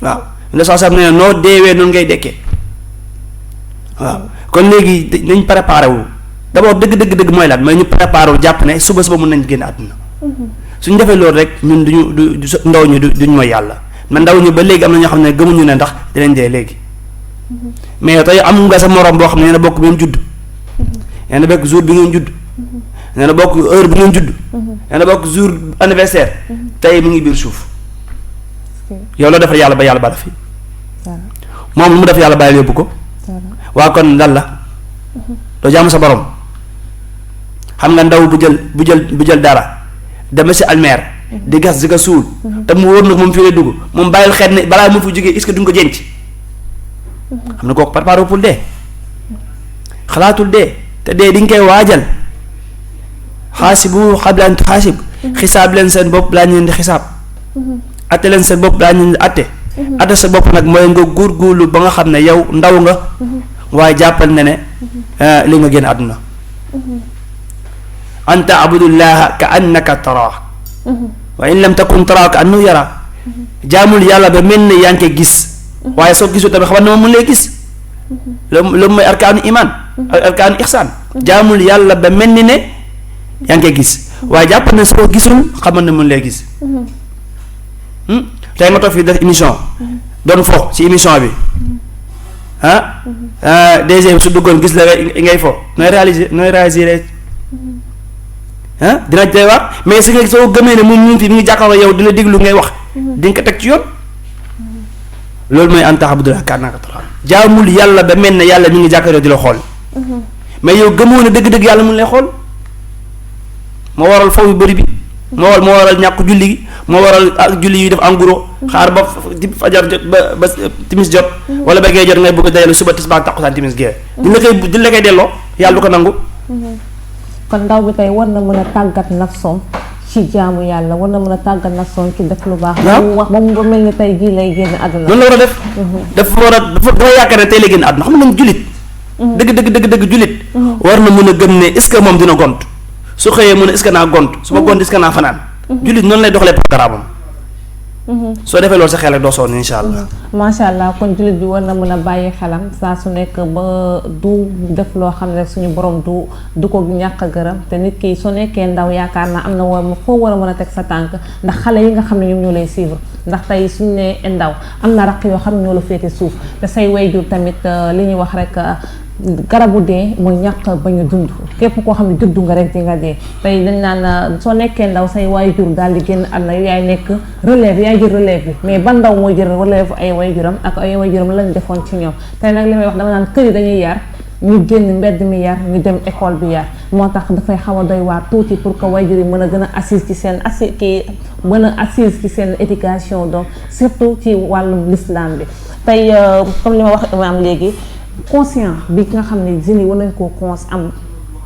waaw la soo xam ne noo deewee noonu ngay dekkee. waaw kon léegi nañ préparé wu d'abord dëgg mooy lan mooy ñu préparé wu jàpp ne suba mën nañ génn àdduna. suñ defee loolu rek ñun duñu ndaw ñu duñ mooy yàlla man ndaw ñu ba léegi am na ñoo xam ne gëmuñu ne ndax dinañ dee léegi. mais tey am nga sa morom boo xam ne nee na bokk bi ngeen judd nee na bokk jour bi ngeen judd nee na bokk heure bi ngeen judd nee na bokk jour anniversaire tey mu ngi biir suuf yow loo defal yàlla ba yàlla bala fi moom lu mu def yàlla bàyyi yóbbu ko waa kon lan la doo jaamu sa borom xam nga ndaw bu jël dara dama si almeer di gas di ko suul te mu wóor nag moom fii lay dugg moom bàyyil xeet ne balaa mu fi jógee est-ce que duñ ko jenc xam ne kooku préparé pour dee xalaatul dee te dee di nga koy waajal xaasibu qabla an tuxaasib xisaab leen seen bopp laa ñu leen di xisaab atte leen seen bopp laa ñu leen di atte sa bopp nag mooy nga góorgóorlu ba nga xam ne yow ndaw nga waaye jàppal ne ne li nga génn àdduna an taabudullaha ka annaka taraa wa in lam takun taraa ka annahu yara jaamul yàlla ba mel ne yaa ngi koy gis waaye soo gisul tamit xamal ne moom mun lay gis loolu mooy arkaanu iman arkaanu ixsaan jaamul yàlla ba mel ni ne yaa ngi koy gis waaye jàpp ne soo gisul xamal ne mun lay gis tey nga toog fii def émission doon fo ci émission bi DG su duggoon gis la ngay fo nooy réaliser dina tey wax mais si nga soo gëmee ne moom mu ngi fi mu ngi jàkkaarloo yow dina déglu ngay wax di nga ko teg ci yoon loolu mooy an ta'budallaha ka'annaka taraahu jaamul yàlla ba mel ne yàlla mi ngi jàkkaarloo di la xool mais yow gëmoo ne dëgg-dëgg yàlla mun lay xool moo waral faw yu bëri bi moo waral ñàkk julli gi moo waral ak julli yi def en gros xaar ba fajar jot ba timis jot wala ba gee jot ngay bëgg a dajale suba tisbaar takkusaan timis gee di la koy delloo yàlla du ko nangu. kon ndaw bi tey war na mën a tàggat nafsoom ci jaamu yàlla war na mën a tàggat nafsoom ci def lu baax. waaw wax ba mu mel ni tey jii lay génn àdduna. loolu la war a def. dafa yaakaar ne tey lay génn àdduna xam nga jullit. dëgg jullit. war na mën a gëm ne est-ce que moom dina gont su xëyee mu ne est-ce que naa gont su ma gont est-ce que naa fanaan. jullit noonu lay doxalee programme am. soo defee loolu sa xel rek doo sonn incha allah. macha allah kon jullit bi war na mën a bàyyi xelam saa su nekk ba du def loo xam ne rek suñu borom du ko ñàkk a gërëm te nit ki su nekkee ndaw yaakaar naa am na foo war a mën a teg sa tànk ndax xale yi nga xam ne ñoom ñoo lay suivre ndax tey suñu nee ndaw am na raq yoo xam ne ñoo la féete suuf te say wayjur tamit li ñuy wax rek. garabu dee mooy ñàkk bañ a dund képp koo xam ne juddu nga rek di nga dee tey dañ naan soo nekkee ndaw say waajur daal di génn àdduna yaay nekk relève yaay jël relève bi mais ban ndaw mooy jël relève ay waajuram ak ay waajuram lañ defoon ci ñoom tey nag li may wax dama naan kër yi dañuy yar ñu génn mbedd mi yar ñu dem école bi yar moo tax dafay xaw a doy waar tuuti pour que waajur yi mën a gën a assise ci seen assise ci seen éducation donc surtout ci wàllum l'islam bi tey comme li ma wax am léegi conscient bi nga xam ne jeunes yi war nañ koo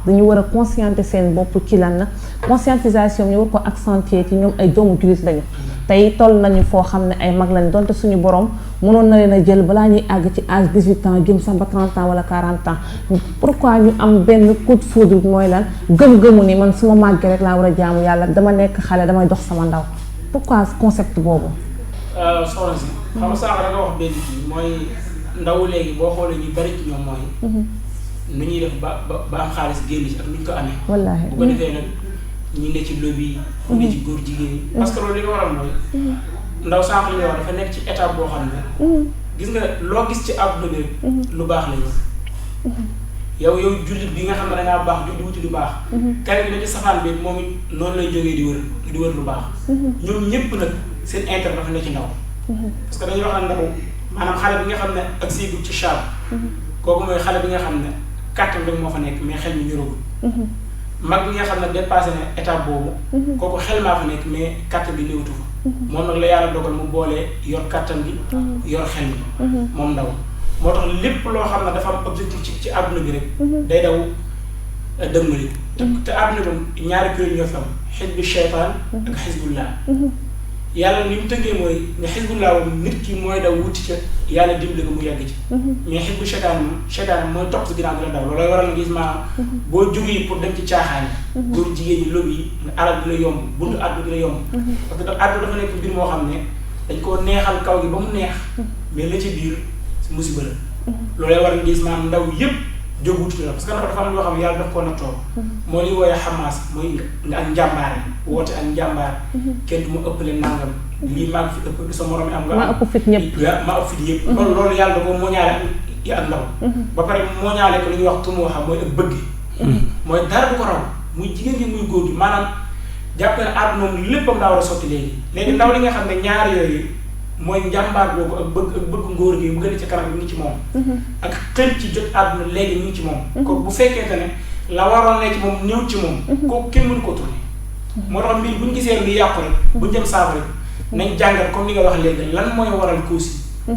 dañu war a conscientiser seen bopp ci lan la conscientisation ñu war ko accentuer ci ñoom ay doomu jullit lañu tey toll nañu foo xam ne ay mag lañ donte suñu borom mënoon na leen a jël balaa ñuy àgg ci âge 18 ans jëm sax ba 30 ans wala 40 ans pourquoi ñu am benn coup de foudre mooy lan gëm-gëmu ni man su ma màggee rek laa war a jaamu yàlla dama nekk xale damay dox sama ndaw pourquoi concept boobu. soxna si xam nga sànq da nga wax benn kii mooy. ndaw léegi boo xoolee ñu bari ci ñoom mooy. nu ñuy def ba am xaalis génn ci ak nu ñu ko amee. wallaahi bu ko defee nag ñu ne ci lobby yi. ñu ne ci góor jigéen yi. parce que loolu li ko waral mooy. ndaw sànq li nga wax dafa nekk ci étape boo xam ne. gis nga loo gis ci àdduna bi lu baax la ñu. yow jullit bi nga xam ne da ngaa baax di wuti lu baax. kare gi ne ci safaan bi moom it noonu lay jógee di wër lu baax. ñoom ñëpp nag seen intérêt dafa nekk ci ndaw. parce que dañuy wax ne ndaw. maanaam xale bi nga xam ne ak siigul ci chab kooku mooy xale bi nga xam ne kàttan rek moo fa nekk mais xel mi ñoragul mag bi nga xam ne dépassé na étape boobu kooku xel maa fa nekk mais kàttan bi néewtu fa moom nag la yàlla dogal mu boolee yor kàttan bi yor xel mi moom ndaw moo tax lépp loo xam ne dafa am objectif ci àdduna bi rek day daw dëgmali te àdduna bi ñaari kuréel ñoo fi am xisbu shaytaan ak xisbullah yàlla li mu tënkee mooy ne xisbullah moom nit ki mooy daw wuti ca yàlla dimbali ko mu yàgg ci mais xisbu seytaan mooy topp si ginnaaw di la daw loolooy waral nga gis maanaam boo jógee pour dem ci caaxaan yi góor jigéen ñi lobby yi nga alal dina yomb buntu àdduna dina yomb parce que àdduna dafa nekk mbir moo xam ne dañ koo neexal kaw gi ba mu neex mais la ci biir musiba la loolooy waral nga gis maanaam ndaw yëpp jóg wuti la parce que dafa am loo xam ne yàlla daf koo nattoo moo li wooyee xamaas mooy nga ak njàmbaar yi woote ak njàmbaar kenn du ma ëppale nangam lii maa ngi fi ëpp sa morom am nga maa ëpp fit ñëpp maa ëpp fit ñëpp loolu yàlla da ko moo ñaare gi ak ndaw ba pare moo ñaale ko li ñuy wax tumoo xam mooy ak bëgg mooy dara du ko raw muy jigéen gi muy góor gi maanaam jàpp ne àdduna moom léppam daa war a sotti léegi ndaw li nga xam ne ñaar yooyu mooy njàmbaar boobu ak bëgg ngóor gi mu gën a ci kanam bi ngi ci moom ak xel ci jot àdduna léegi ñu ngi ci moom ko bu fekkente ne la waroon ne ci moom ñëw ci moom kooku kenn mënu ko tourné moo tax mbir bu ñu gisee lu yàqu rek bu ñu jëm saabu rek nañ jàngal comme li nga wax léegi lan mooy waral cause yi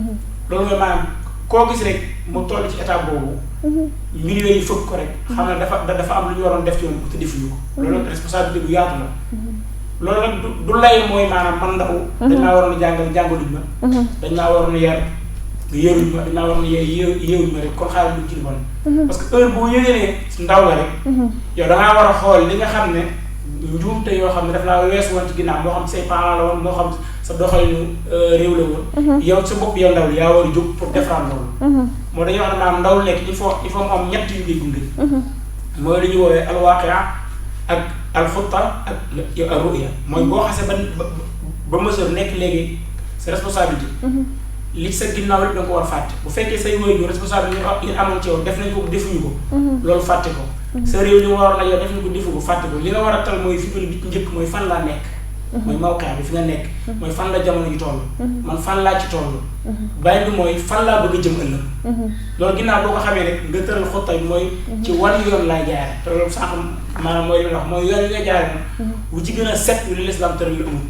loolu mooy maanaam koo gis rek mu toll ci état boobu milieu yi fëgg ko rek xam ne dafa am lu ñu waroon def ci moom te defuñu ko loolu responsabilité bu yaatu la loolu nag du lay mooy maanaam man ndaw dañ maa waroon a jàngaluñ ma dañ maa waroon a yar yéeruñ ma dañ maa waroon a yéewuñ ma rek kon xaaral duñ ci li bon parce que heure boo yëgee ne ndaw la rek yow dangaa war a xool li nga xam ne njuumte yoo xam ne daf laa weesu woon ci ginnaaw moo xam say parents la woon moo xam sa doxalinu réew la woon yow sa bopp yow ndaw li yaa war a jóg pour defaraat loolu moo dañuy wax ne maanaam ndaw lekk il faut mu am ñett yu koy gunge mooy li ñuy woowee alwaqia ak alxutta ak ruya mooy boo xasee ba mesure nekk léegi sa responsabilité li sa ginnaaw rek da nga ko war a fàtte bu fekkee say wéy responsabilité yi amoon ci yow def nañ ko defuñu ko loolu fàtte ko sa réew li mu waroon a yow def nañ ko defu ko fàtte ko li nga war a tal mooy fi bi njëkk mooy fan laa nekk mooy mawqaa bi fi nga nekk mooy fan la jamono ji toll man fan laa ci toll bàyyi bi mooy fan laa bëgg a jëm ëllëg loolu ginnaaw boo ko xamee rek nga tëral xutta bi mooy ci wan yoon laay jaare te loolu sànq maanaam mooy li nga wax mooy yoon yi nga jaare na bu ci gën a set li l'islam tëral la amul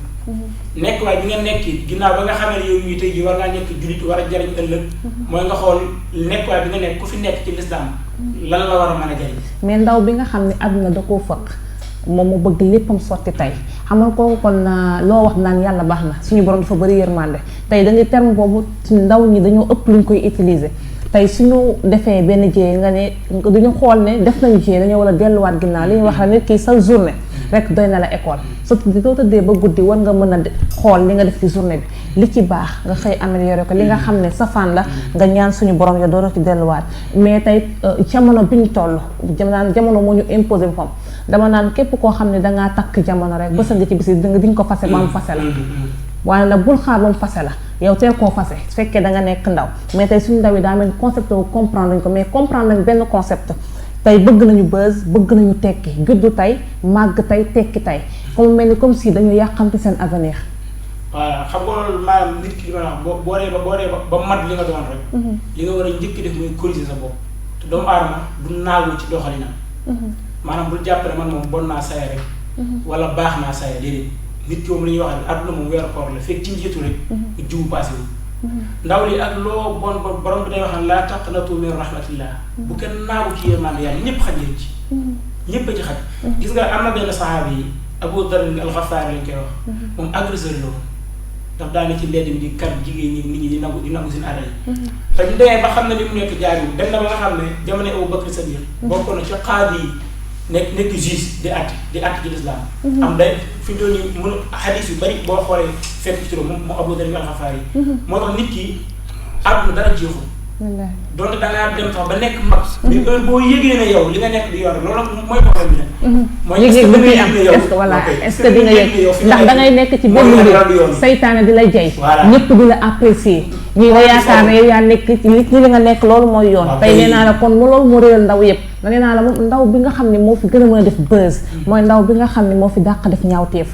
nekk waaye bi nga nekk ginnaaw ba nga xamee ne yow mii tey ji war ngaa nekk jullit war a jariñ ëllëg mooy nga xool nekk waaye bi nga nekk ku fi nekk ci l'islam lan la war a mën a jariñ mais ndaw bi nga xam ne àdduna da koo fëkk moom mu bëgg léppam sotti tey xamal kooku kon loo wax naan yàlla baax na suñu borom dafa bëri yërmande tey da ngay terme boobu suñu ndaw ñi dañoo ëpp luñ koy utiliser tey suñu defee benn jiyee nga ne duñu xool ne def nañu jiyee dañoo war a delluwaat ginnaaw li ñuy wax la nit ki sa journée rek doy na la école surtout doo tëddee ba guddi war nga mën a xool li nga def ci journée bi li ci baax nga xëy amélioré ko li nga xam ne safaan la nga ñaan suñu borom ya doora ci delluwaat mais tey jamono bi ñu toll jamono moo ñu imposé boppam dama naan képp koo xam ne dangaa takk jamono rek bësa nga ci bisi di nga ko fase ba mu fase la waaye nag bul xaar ba mu fase la yow teel koo fase su fekkee danga nekk ndaw mais tey suñu ndaw yi daa mel concept wu comprendre nañ ko mais comprendre nañ benn concept tey bëgg nañu buzz bëgg nañu tekki juddu tey màgg tey tekki tey comme mel ni comme si dañu yàqamti seen avenir voilà xam nga loolu maanaam nit ki li ma la wax boo dee ba mat li nga doon rek li nga war a njëkk def mooy corriger sa bopp te doomu aadama du naagu ci doxalinam maanaam bul jàpp ne man moom bon naa saya rek wala baax naa saya déedéet nit ki moom li ñuy wax ne àdduna moom weeru koor la fekk ci njiitu rek jiwu passé wu ndaw li ak loo bon borom bi day wax ne laa taqnatu min rahmatillah bu kenn naagu ci yërmande yàlla ñëpp xaj ci ñëpp a ci xaj gis nga am na benn saxaabi yi Abu Dar al-Ghaffaari lañ koy wax moom agresseur la woon daf daane ci mbedd mi di kar jigéen ñi nit ñi di nangu seen alal yi te ñu demee ba xam ne li mu nekk jaariwul dem na ba nga xam ne jamono Abu Bakr Sadiq bokk na ci qaadi yi nekk juge di àtte ci lislaam am day fi ñu doon nii mën xadiis yu bari boo xoolee fekk ci turam moom Abu Dar al-Ghaffaari yi moo tax nit ki àdduna dara jeexul donc dangaa dem sax ba nekk mag mais heure boo yëgee ne yow li nga nekk di yor loolu mooy problème bi nag mooy yëg-yëg bi muy am est-ce que di nga yëg ndax dangay nekk ci benn mbir saytaane di lay jay ñëpp di la apprécier ñii nga yaakaar ne yow yaa nekk li nga nekk loolu mooy yoon tey nee naa la kon loolu moo réyal ndaw yëpp da nee naa la moom ndaw bi nga xam ne moo fi gën a mën a def buzz mooy ndaw bi nga xam ne moo fi dàq def ñaawteef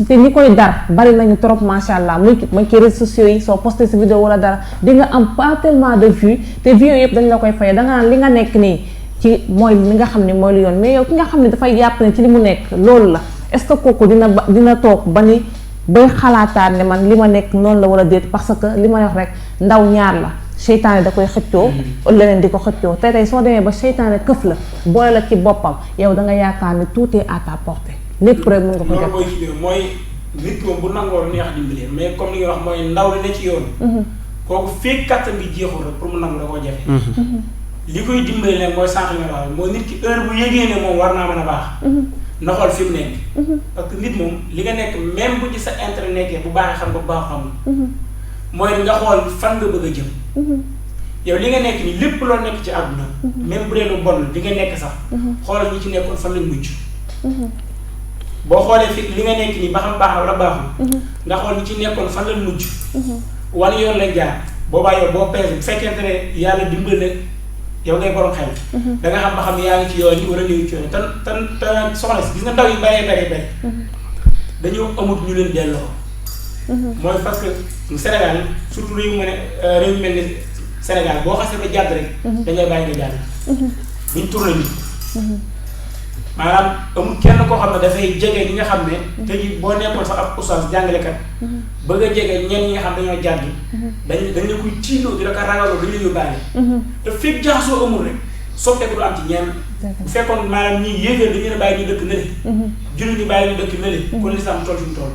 te ñi koy dar bari nañu trop macha allah muy ci réseaux sociaux yi soo posté si vidéo wala dara di nga am pas tellement de vues te vues yëpp dañ la koy fayee da nga naan li nga nekk nii ci mooy li nga xam ne mooy lu yoon mais yow ki nga xam ne dafay jàpp ne ci li mu nekk loolu la est-ce que kooku dina toog ba ni bay xalaataat ne man li ma nekk noonu la wala déet parce que li may wax rek ndaw ñaar la seytaane da koy xëccoo leneen di ko xëccoo tey soo demee ba seytaane këf la boole la ci boppam yow da nga yaakaar ne tout est à ta portée lépp rek mën nga ko jot mooy nit moom bu nangoo neex dimbalee mais comme li nga wax mooy ndaw li ne ci yoon kooku fekk kattan gi jeexul rek pour mu nangu da koo jafe li koy dimbali nag mooy sànq li nga wax mooy nit ki heure bu yëgee ne moom war naa mën a baax na xool fi mu nekk parce que nit moom li nga nekk même bu ci sa intérêt nekkee bu baaxee xam nga bu baax xamul mooy nga xool fan nga bëgg a jëm yow li nga nekk nii lépp loo nekk ci àdduna même bu dee lu bon li nga nekk sax xoolal ñi ci nekkoon fan lañ mujj boo xoolee fi li nga nekk nii ba xam baax na wala baaxul nga xool ñi ci nekkoon fan lañ mujj wala yoon lañ jaar boobaa yow boo peese bu fekkente ne yàlla dimbali na yow ngay borom xel. da nga xam ba xam yaa ngi ci yoon yi wala néew ci yoon yi te soxna si gis nga ndaw yi bari dañoo amut ñu leen delloo. mooy parce que Sénégal surtout réew mu mel ni Sénégal boo xasee ba jàdd rek. dañuy bàyyi nga jàdd. duñ tourné nii. maanaam amul kenn koo xam ne dafay jege ñi nga xam ne. te ji boo nekkoon sax ab oustaz jàngalekat. bëgg a jege ñenn ñi nga xam dañoo jàdd. dañ la koy tiiloo di la ko ragaloo dañ la yóbbaale. te fekk jaxasoo amul rek soppeeku du am ci ñenn. bu fekkoon maanaam ñii yéeféer dañu ne bàyyi ñu dëkk nële. jullit ñu bàyyi ñu dëkk nële. kon lislaam toll fi mu toll.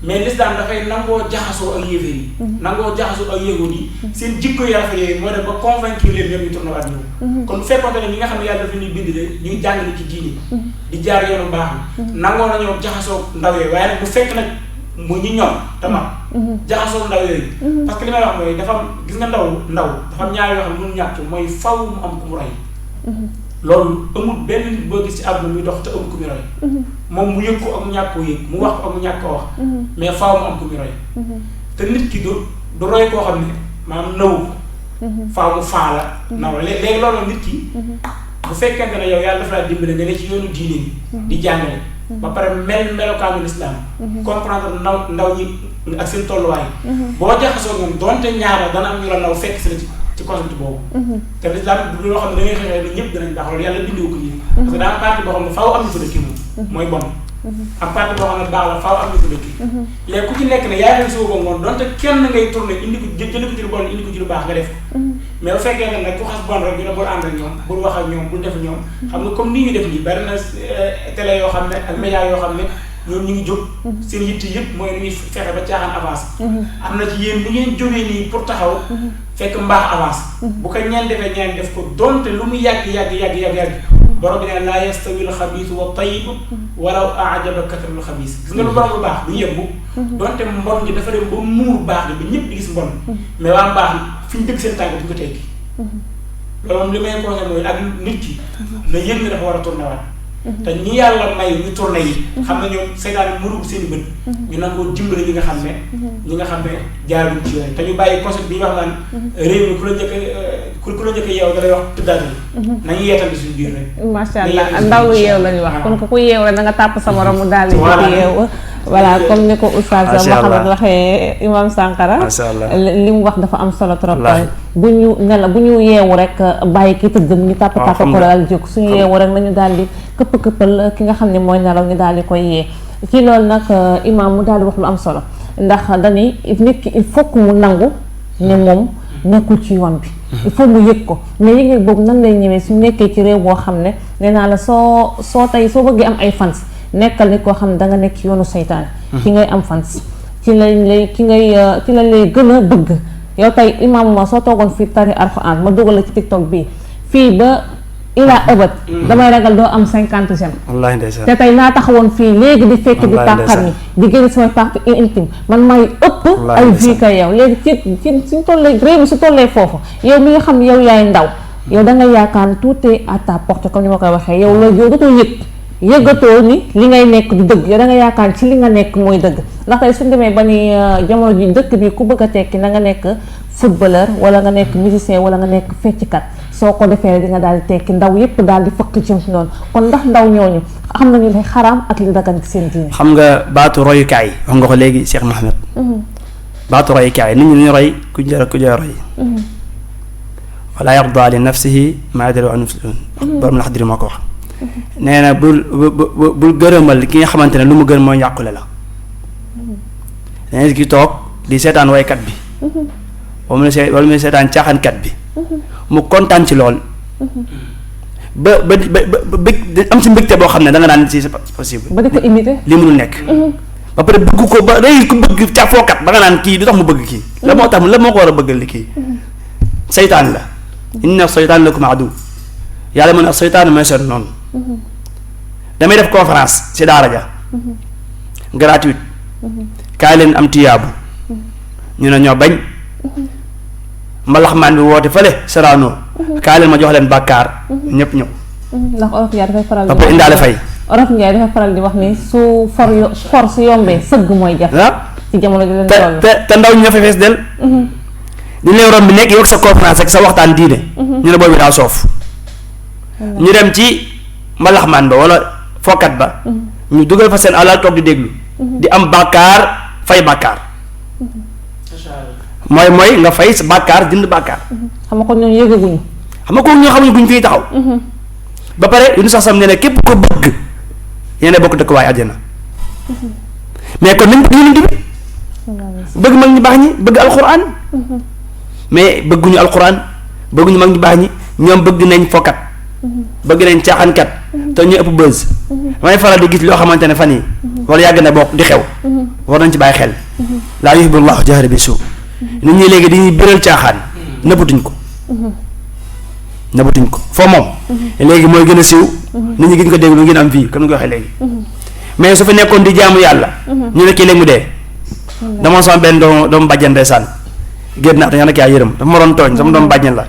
mais lislaam dafay nangoo jaxasoo ak yéeféer yi. nangoo jaxasoo ak yéegoon yi. seen jikko yu rafet yooyu moo dem ba convaincre leen ñoom ñu tourné waat ñëw. kon bu fekkoon ne ñi nga xam ne yàlla dafa ñuy bind de ñuy jàngale ci diini. di jaar yoonu baax bi. nangoo nañoo jaxasoo ndaw yooyu waaye nag bu fekk nag mu ñi ñoom tamam. jaxasoo ndaw yooyu. parce que li may wax mooy dafa am gis nga ndaw dafa am ñaar yoo xam ne mënu ñàkk mooy faw mu am ku mu roy. loolu amul benn nit boo gis ci àdduna muy dox te amul ku mu roy. moom mu yëg ko ak mu ñàkk koo yëg mu wax ko ak mu ñàkk koo wax. mais faaw mu am ku mu roy. te nit ki du roy koo xam ne maanaam nawu ko. faaw mu faa la. naw la léegi loolu nit ki. bu fekkente ne yow yàlla dafa laa dimbale nga ne ci yoonu diine bi. di jàngale. ba pare melokaanu lislaam. comprendre ndaw ñi ak seen tolluwaay. boo jaxasoo moom donte ñaar la dana am ñu la naw fekk si la ci concept boobu. te lislaam du loo xam ne da ngay xeexee ne ñëpp dinañ baax loolu yàlla bindiwu ko nii. parce que daa am parti boo xam ne faaw am ñu fa dëkki moom. mooy bon. am parti boo xam ne baax la faaw am ñu fa dëkki. léegi ku ci nekk ne yaay leen suba boobu noonu donte kenn ngay tourné indi ko jëlee ko ci lu bon indi ko ci lu baax nga def. mais bu fekkee ne nag ku xas bon rek ñu ne bul ànd ak ñoom bul wax ak ñoom bul def ñoom. xam nga comme ni ñu def nii bari na télé yoo xam ne ak média yoo xam ne ñoom ñu ngi jóg. seen yitte yëpp mooy ni ñuy fexe ba caaxaan avance. am na ci yéen ni ngeen jógee nii pour taxaw. fekk mbaax avance. bu ko ñeen defee ñeen def ko donte lu mu yàgg. borom bi ne laa yastawi alxabiisu wa tayyib walaw aajaba kasratul xabiis gis nga lu bon lu baax du yembu. donte mbon gi dafa dem ba muur baax gi ba ñëpp di gis mbon. mais waa mbaax fi ñu dëgg seen tànk bu ko tekki. loolu moom li may conseillé mooy ak nit ki na yëg ne dafa war a tourné waat. te ñi yàlla may ñu tourné yi. xam na ñoom seytaane mënu seen i bët. ñu nangoo dimbali ñi nga xam ne jaaruñ ci yoon te ñu bàyyi concept bi ñu wax naan réew mi ku la njëkk a yeew da lay wax tëddaat yi. nañu yeetandi suñu biir rek. macha allah ndaw lu yeew lañu wax kon ku yeew rek da nga tàpp sa morom mu daal di yeew. voilà comme ni ko oustaz Mouhamed waxee Imam Sankara. li mu wax dafa am solo trop. bu ñu yeewu rek bàyyi ki tëdd ñu tàpp ko daal jóg suñu yeewu rek nañu daal di këppal ki nga xam ne mooy nelaw ñu daal di koy yee. ci loolu nag imam mu daal di wax lu am solo ndax dañuy nit ki il faut que mu nangu ne moom nekkul ci yoon bi. il faut mu yëg ko mais yëg boobu nan lay ñëwee su nekkee ci réew boo xam ne nee naa la soo bëggee am ay fans nekkal nit koo xam ne danga nekk ci yoonu seytaane. ci ngay am fans ci lañ lay gën a bëgg. yow tey imam ma soo toogoon fii tari alxuraan ma dugal la ci TikTok bii fii ba ilaa ëbët. damay ragal doo am 50 j'aime. wallaahi ndeysaan te tey naa taxawoon fii léegi di fekk di tàqar ni di génn samay partie intime man may ëpp ay vie ka yow léegi ci suñ tollee réew mi su tollee foofu yow mi nga xam ne yow yaay ndaw yow da nga yaakaar tout est à ta portée comme ni ma koy waxee yow loolu yow dootoo yëggatoo ni li ngay nekk du dëgg yow da nga yaakaar ci li nga nekk mooy dëgg ndax tey suñ demee ba ni jamono ji dëkk bi ku bëgg a tekki na nga nekk footballeur wala nga nekk musicien wala nga nekk fecckat soo ko defee di nga daal di tekki ndaw yépp daal di fëkk ci noonu kon ndax ndaw ñooñu xam nañu li xaraam ak li dagan ci seen diine. xam nga baatu royukaay wax nga ko léegi Cheikh Mouhamed. baatu royukaay nit ñi ñu roy ku jar roy. wala yarda li nafsihi ma yadri an yufsidun borom la xadri moo ko wax. nee na bul gërëmal ki nga xamante ne lu mu gën mooy yàqule la. nee na ki toog di seetaan waykat bi. wala mu seetaan caaxaankat bi. mu kontaan ci lool. ba am si mbégte boo xam ne da nga naan si c'est possible. ba di ko imiter li mënul nekk. ba pare bëgg ko ba day ku bëgg ca fookat ba nga naan kii du tax mu bëgg kii. la moo ko war a bëggal li kii. seytaan la. inna seytaan lakum adu. yàlla mën a seytaan mooy seen noonu. damay def conférence ci daara ja. gratuite. kaay leen am tiyaabu. ñu ne ñoo bañ. mbalaxmaan bi woote fële Serrano. kaay leen ma jox leen bàkkaar. ñëpp ñëw. ndax olof Ndiaye dafay faral di wax indaale fay. olof Ndiaye dafay faral di wax ni su for su yombee sëgg mooy jafe. ci jamono ji leen toll te ndaw ñi ñoo fa fees del. dañ lay romb bi nekk yow ak sa conférence ak sa waxtaan diine ñu ne boobu daa soof ñu dem ci mbalaxmaan ba wala fokkat ba ñu dugal fa seen alal toog di déglu di am bàkkaar fay bàkkaar mooy nga fay sa bàkkaar jënd bàkkaar xam nga kon ñoom yëgaguñu xam nga ko ñoo xamuñu guñ fii taxaw ba pare yu ñu sax sam ne ne képp ko bëgg yéen bokk dëkk waaye àjjana mais kon nañ bëgg yonent bi bëgg mag ñu baax ñi bëgg alquran mais bëgguñu alquran bëgguñu mag ñu baax ñi ñoom bëgg nañ fokkat bëgg nañ caaxaankat te ñu ëpp buzz may faral di gis loo xamante ne fan yi wala yàgg na bokk di xew war nañ ci bàyyi xel laa yuhibbullahu jahra bi suu nit ñi léegi dañuy biral caaxaan nëbbatuñ ko foo moom léegi mooy gën a siiw nit ñi gën ko déglu ngeen am fii comme ni ko waxee léegi mais su fi nekkoon di jaamu yàlla ñu ne kii léegi mu dee dama sama benn doomu bàjjan ndeysaan génn naa dañu ne yaa yërëm dafa ma doon tooñ sama doomu bàjjan la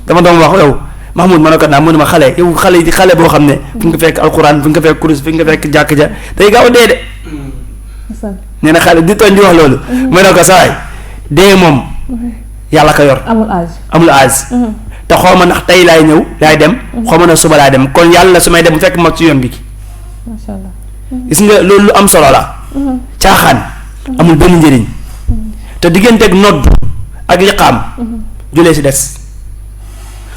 dama doon wax yow Mahmoud ma ne ko naa mu ne ma xale yow xale boo xam ne fu nga fekk alquran fu nga fekk kurus fu nga fekk jàkk ja day gaaw a dee de nee na xale di tooñ di wax loolu mu ne ko saay dee moom yàlla ko yor amul âge te xaw ma ndax tey laay ñëw laay dem xaw ma ne suba laay dem kon yàlla su may dem fekk mag ci yoon bi macha allah gis nga loolu lu am solo la caaxaan amul benn njëriñ te digganteeg nodd ak liqaam julee si des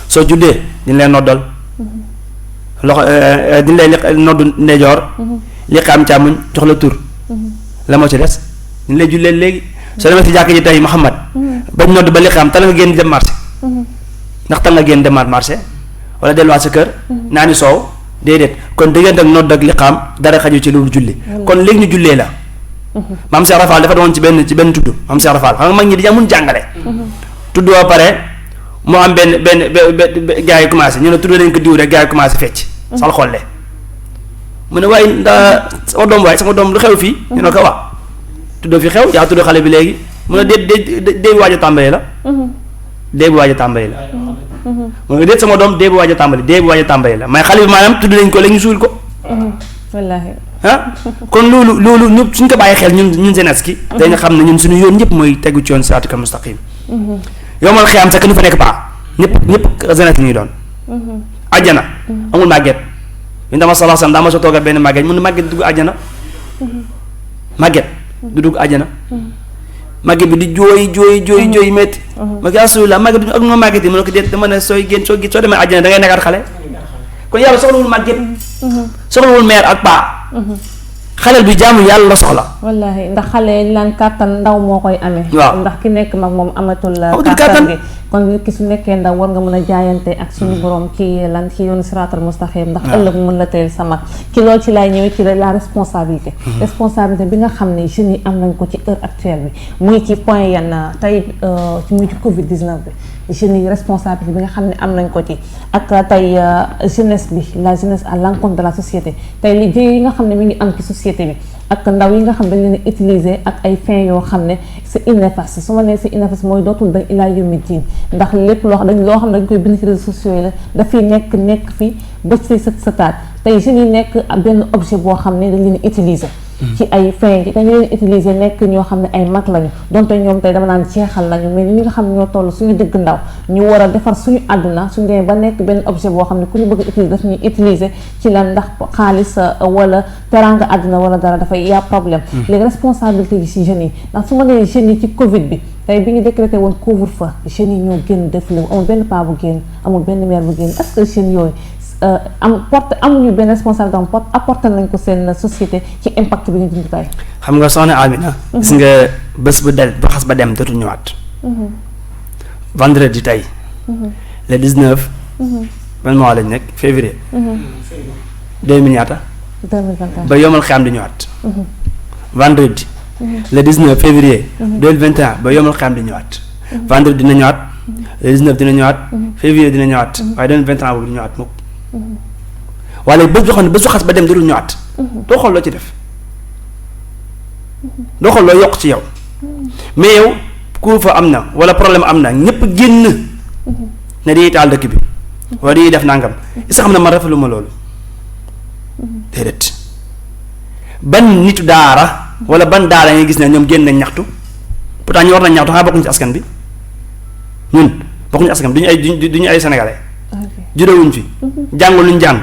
soo juddee diñ lay noddal loxo diñ lay nodd ndeyjoor liqaam càmmuñ jox la tur la moo ci des diñ lay jullee léegi soo demee si jàkk ji tey Muhammad bañ nodd ba liqaam tal nga génn dem marché ndax tal nga génn demaat marché wala delluwaat sa kër naa ni soow déedéet kon diggante ak nodd ak liqaam dara xaju ci loolu julli kon léegi ñu jullee la maam Cheikh Rafal dafa doon ci benn tudd maam Cheikh Rafal xam nga mag ñi di mun jàngale tudd ba pare mu am benn gars yi commencé ñu ne tudd nañ ko diw rek gars yi commencé fecc sal xolle mu ne waaye ndax sama doom lu xew fii ñu ne ko wax tuddoo fi xew yaa tudd xale bi léegi mu ne dee bi waaj a tàmbali la dee bi waaj a tàmbali la mu ne déet sama doom dee bi waaj a tàmbali la mais xale bi maanaam tudd nañ ko léegi ñu suul ko wallaahi kon loolu ñu suñ ko bàyyi xel ñun jeunesse ki dañu xam ne ñun suñu yoon ñëpp mooy tegu ci yoon siraatal mustaqim yomal xiyaam sax nu fa nekk paa ñëpp jeunesse ñuy doon àjjana amul màgget ñu dama sallallahu alayhi wasallam daa ma soo toogal benn màgget mun ne màgget du dugg àjjana màgget du dugg àjjana màgget bi di jooy métti ma ko rasulullah màgget du ak ma màgget yi mu ne ko déet dama ne soo demee àjjana da ngay nekkaat xale kon yàlla soxlawul màgget soxlawul meer ak paa xaleel bi jaamu yàlla la soxla wallaahi ndax xale lan kàttan ndaw moo koy amee waaw ndax ki nekk mag moom amatul kàttan gi kon nit ki su nekkee ndaw war nga mën a jaayante ak suñu borom ci lan ci yoonu siraatal mustaqim ndax ëllëg mën la teel sa mag ci loolu ci laay ñëwee ci la responsabilité bi nga xam ne jeunes yi am nañ ko ci heure actuelle bi muy ci point yenn tey muy ci Covid 19 bi jeunes yi responsabilité bi nga xam ne am nañ ko ci ak tey jeunesse bi la jeunesse à l'encontre de la société tey liggéey yi nga xam ne mi ngi am ci société bi ak ndaw yi nga xam dañ leen utiliser ak ay fins yoo xam ne c'est inefficace su ma nee c'est inefficace mooy dootul dañ ilaa yawmi diin ndax lépp loo xam dañ koy bind ci réseaux sociaux yi la dafay nekk fi ba ci sëtaat tey jeunes yi nekk benn objet boo xam ne dañ leen utiliser ci ay fin yi dañu leen utiliser nekk ñoo xam ne ay mag lañu donte ñoom tey dama naan jeexal lañu mais ñi nga xam ne ñoo toll suñu dëgg ndaw ñu war a defar suñu àdduna suñu demee ba nekk benn objet boo xam ne ku ñu bëgg a utiliser daf ñuy utiliser ci lan ndax xaalis wala teranga àdduna wala dara dafay yaa problème léegi responsabilité yi ci jeunes yi ndax su ma nee jeunes yi ci Covid bi tey bi ñu décrété woon couvre-feu jeunes yi ñoo génn def léegi amul benn paa bu génn amul benn mère bu génn est-ce que jeunes yooyu amuñu benn responsabilité apporté nañ ko seen société ci impact bi ñu dund tey. xam nga soxna Amina. gis nga bés bu xas ba dem dootul ñëwaat. vendredi tey. le 19. ban mois lañ nekk février. 2000 ñaata. 2021 ba yomal xam di ñëwaat. vendredi. le 19 février. 2021 ba yomal xam di ñëwaat. vendredi dina ñëwaat. le 19 dina ñëwaat. février dina ñëwaat. waaye 2021 boobu du ñëwaat mukk. wala bés boo xam ne bés bu xas ba dem dootul ñëwaat. doo xool loo ci def. doo xool loo yokk ci yow. mais yow couvre-feu am na wala problème am na ñëpp génn. ne dañuy taal dëkk bi. wala dañuy def nangam est-ce que xam ne man rafetlu ma loolu. déedéet ban nitu daara wala ban daara ngay gis ne ñoom génn nañ ñaxtu pourtant ñu war nañ ñaxtu xanaa bokkuñ ci askan bi. ñun bokkuñu askan duñu ay sénégalais. juddewuñ fi. jàngul luñ jàng.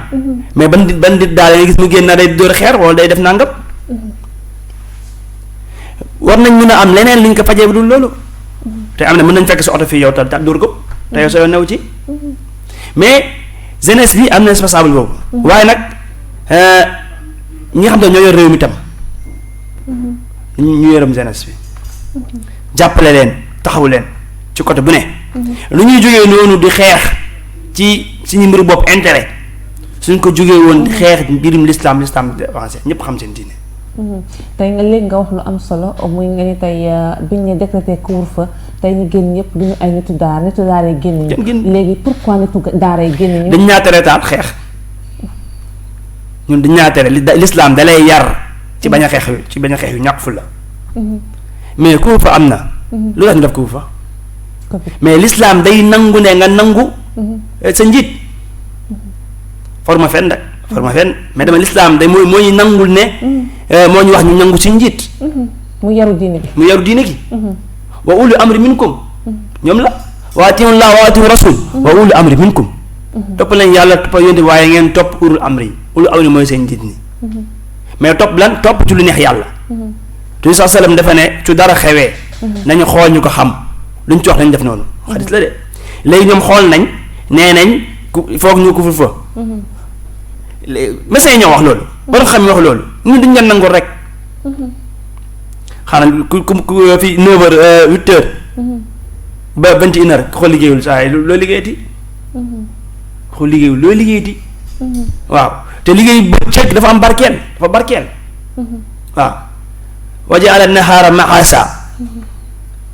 mais ban dit daal nga gis mu génn na day dóor xeer wala day def nangam. war nañ mën a am leneen liñ ko fajee bu dul loolu. te am na mën nañ fekk sa oto fii yow ta dóor ko. te yow sa yoon new ci. mais jeunesse bi am na responsable boobu. waaye nag ñi nga xam ne ñoo yor réew mi tam. ñu yërëm jeunesse bi. jàppale leen taxaw leen ci côté bu ne. lu ñuy jógee noonu di xeex ci suñu mbiru bopp intérêt suñ ko jógee woon xeex mbirum l'islam avancé ñëpp xam seen diine. tey nga léegi nga wax lu am solo muy nga ni tey biñ ne décrété couvre-feu tey ñu génn ñëpp duñu ay nitu daara yi génn ñu. léegi pourquoi nitu daara yi génn ñu. dañ ñaa tere taat xeex ñun dañ ñaa tere l'islam da lay yar ci bañ a xeex yu ñàkk fu la. mais couvre-feu am na. lu tax ñu def couvre-feu mais l'islam day nangu ne nga nangu. sa njiit forma fenn mais dama l'islam day moo ñu nangul ne. moo ñu wax ñu nangu si njiit. mu yaru diine gi. wa ulu amri minkum. ñoom la wa atiiwu llaah wa atiiwu rasul. wa ulu amri minkum. topp nañ yàlla topp yonte waaye ngeen topp ulul amri mooy seen njiit ni mais topp ci lu neex yàlla. te sa sallam dafa ne su dara xewee. nañu xool ñu ko xam luñ ci wax nañ def noonu. xadis la de léegi ñoom xool nañ nee nañ foog ñu couvre-feu. médecins yi ñoo wax loolu. borom xam wax loolu ñun duñ leen nangul rek. xanaa ku fii 9h 8h. ba 21h xool liggéeyul saa yi loo liggéeyati. xool liggéeyul loo liggéeyati. waaw te liggéey bëccëg dafa am barkeel waaw. wajaala nahaara maasa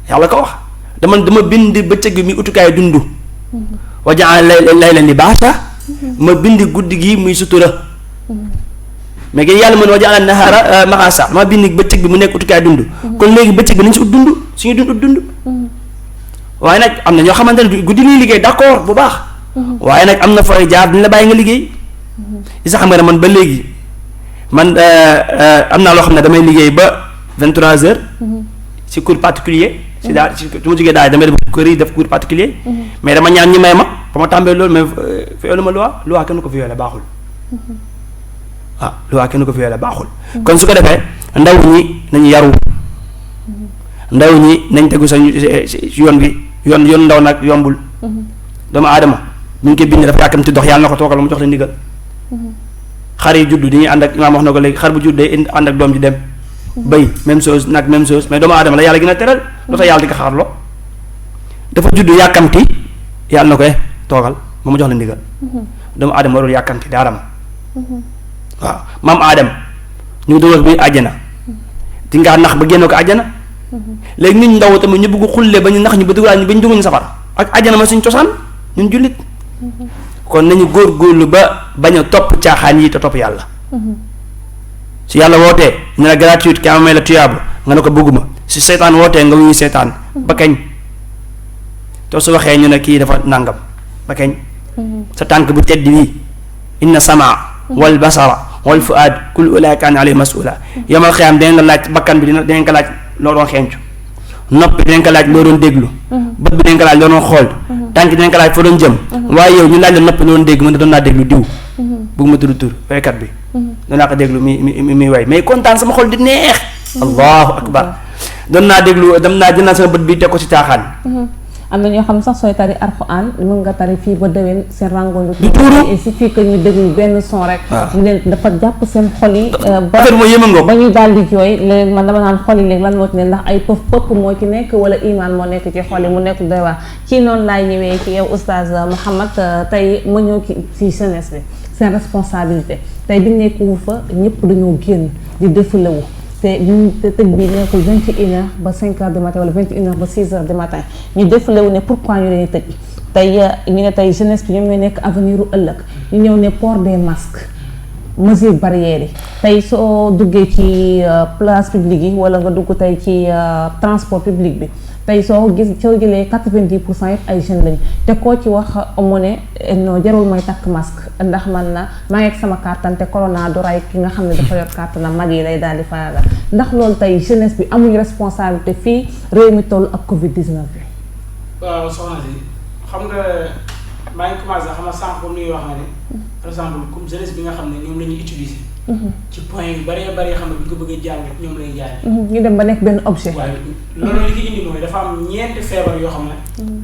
yàlla ko wax dama bind bëccëg bi muy utukaay dund. wajaala laylan libaasa ma bind guddi gi muy sutura. mais gi yàlla mën wajaala nahaara maasa ma bind bëccëg bi mu nekk utukaay dund. kon léegi bëccëg bi nañ si ut dund suñu dund ut dund. waaye nag am na ñoo xamante ne guddi ñuy liggéey d'accord bu baax. waaye nag am na fooy jaar duñ la bàyyi nga liggéey. isa xam nga ne man ba léegi man am naa loo xam ne damay liggéey ba 23h. ci cours particulier si daal su ma jógee daal damay def kër yi def cours particulier mais dama ñaan ñi may ma ba ma tàmbee loolu mais violé ma loi kenn ko violé baaxul. waaw loi kenn ko violé baaxul. kon su ko defee ndaw ñi nañu yaru. ndaw ñi nañ tegu sa yoon bi yoon ndaw nag yombul. doomu aadama ñu ngi koy bind dafa yàkkamti dox yàlla na ko toogal mu jox la ndigal. xar yi juddu dañuy ànd ak imaam wax na ko léegi xar bu judd day ànd ak doom ji dem. bay même chose nag même chose mais doomu aadama la yàlla gën a teral lu tax yàlla di ko xaarloo dafa juddu yàkkamti yàlla na ko toogal ba mu jox la ndigal. doomu aadama warul yàkkamti di aadama. waaw maam aadama ñu dugal bi àjjana. di nga nax ba génn ko àjjana. léegi nit ñu ndaw tamit ñu bëgg xulle ba ñu nax ñu ba dugal ñu ba ñu dugal safara ak àjjana ma suñ cosaan ñun jullit. kon nañu góorgóorlu ba bañ a topp caaxaan yi te topp yàlla. su yàlla wootee ñu la gratuite ki amee la tuyaabu nga ne ko bëgguma su seytaan wootee nga wuyu seytaan ba kañ te su waxee ñu ne kii dafa nàngam ba kañ sa tànk bu tedd bii inna samaa wal basara wal fuaad kullu ulaa'ika kaana alayhi mas'uula yomal xiyaam dinañ la laaj bakkan bi dinañ ko laaj loo doon xeeñcu noppi dinañ ko laaj loo doon déglu bët bi dinañ ko laaj loo doon xool tànk dinañ ko laaj foo doon jëm waaye yow ñu laaj la noppi loo doon dégg mën na doon naa déglu diw bëgguma tudd tur waykat bi doon naa ko déglu mi way mais kontaan sama xol di neex. allahu akbar doon naa déglu dem naa jël naa sama bët bi teg ko ci caaxaan. am na ñoo xam sax sooy tari alxuraan mën nga tari fii ba déwén seen rangoon du tuuru il suffit que ñu déglu benn son rek. ñu leen dafa jàpp seen xol yi. affaire bi yéeme nga ba ñuy daal di jooy léegi man dama naan xol yi léegi lan moo ci ne ndax ay pëpp moo ci nekk wala imaan moo nekk ci xol yi mu nekk doy waar ci noonu laay ñëwee ci yow oustaz Mouhamed tey ma ñëw ci jeunesse bi seen responsabilité tey bi ñu ne couvre-feu ñëpp dañoo génn di défilé wu. te tëj bi nekkul 21h ba 5h du matin wala 21h ba 6h du matin ñu défilé wu ne pourquoi ñu leen tëj tey ñu ne tey jeunesse bi ñoom ñooy nekk avenir u ëllëg ñu ñëw ne port des masques mesures barrières yi tey soo duggee ci place publique yi wala nga dugg tey ci transport public bi tey soo jëlee 90% yëpp ay jeunes lañu te koo ci wax mu ne non jarul may takk masque ndax man na maa ngi ak sama kàttan te corona du ray ki nga xam ne dafa yor kàttan mag yi lay daal di faagal ndax loolu tey jeunesse bi amuñu responsabilité fii réew mi toll ak Covid 19 bi. waaw soxna si xam nga maa ngi commencé xam nga sànq comme ni ñuy wax ne par exemple comme jeunesse bi nga xam ne ñoom la ñuy utiliser. ci point yu bëree bëri xam ne bu ñu ko bëggee jàng ñoom lay jaay. ñu dem ba nekk benn objet. waaye loolu li ko indi mooy dafa am ñeenti feebar yoo xam ne.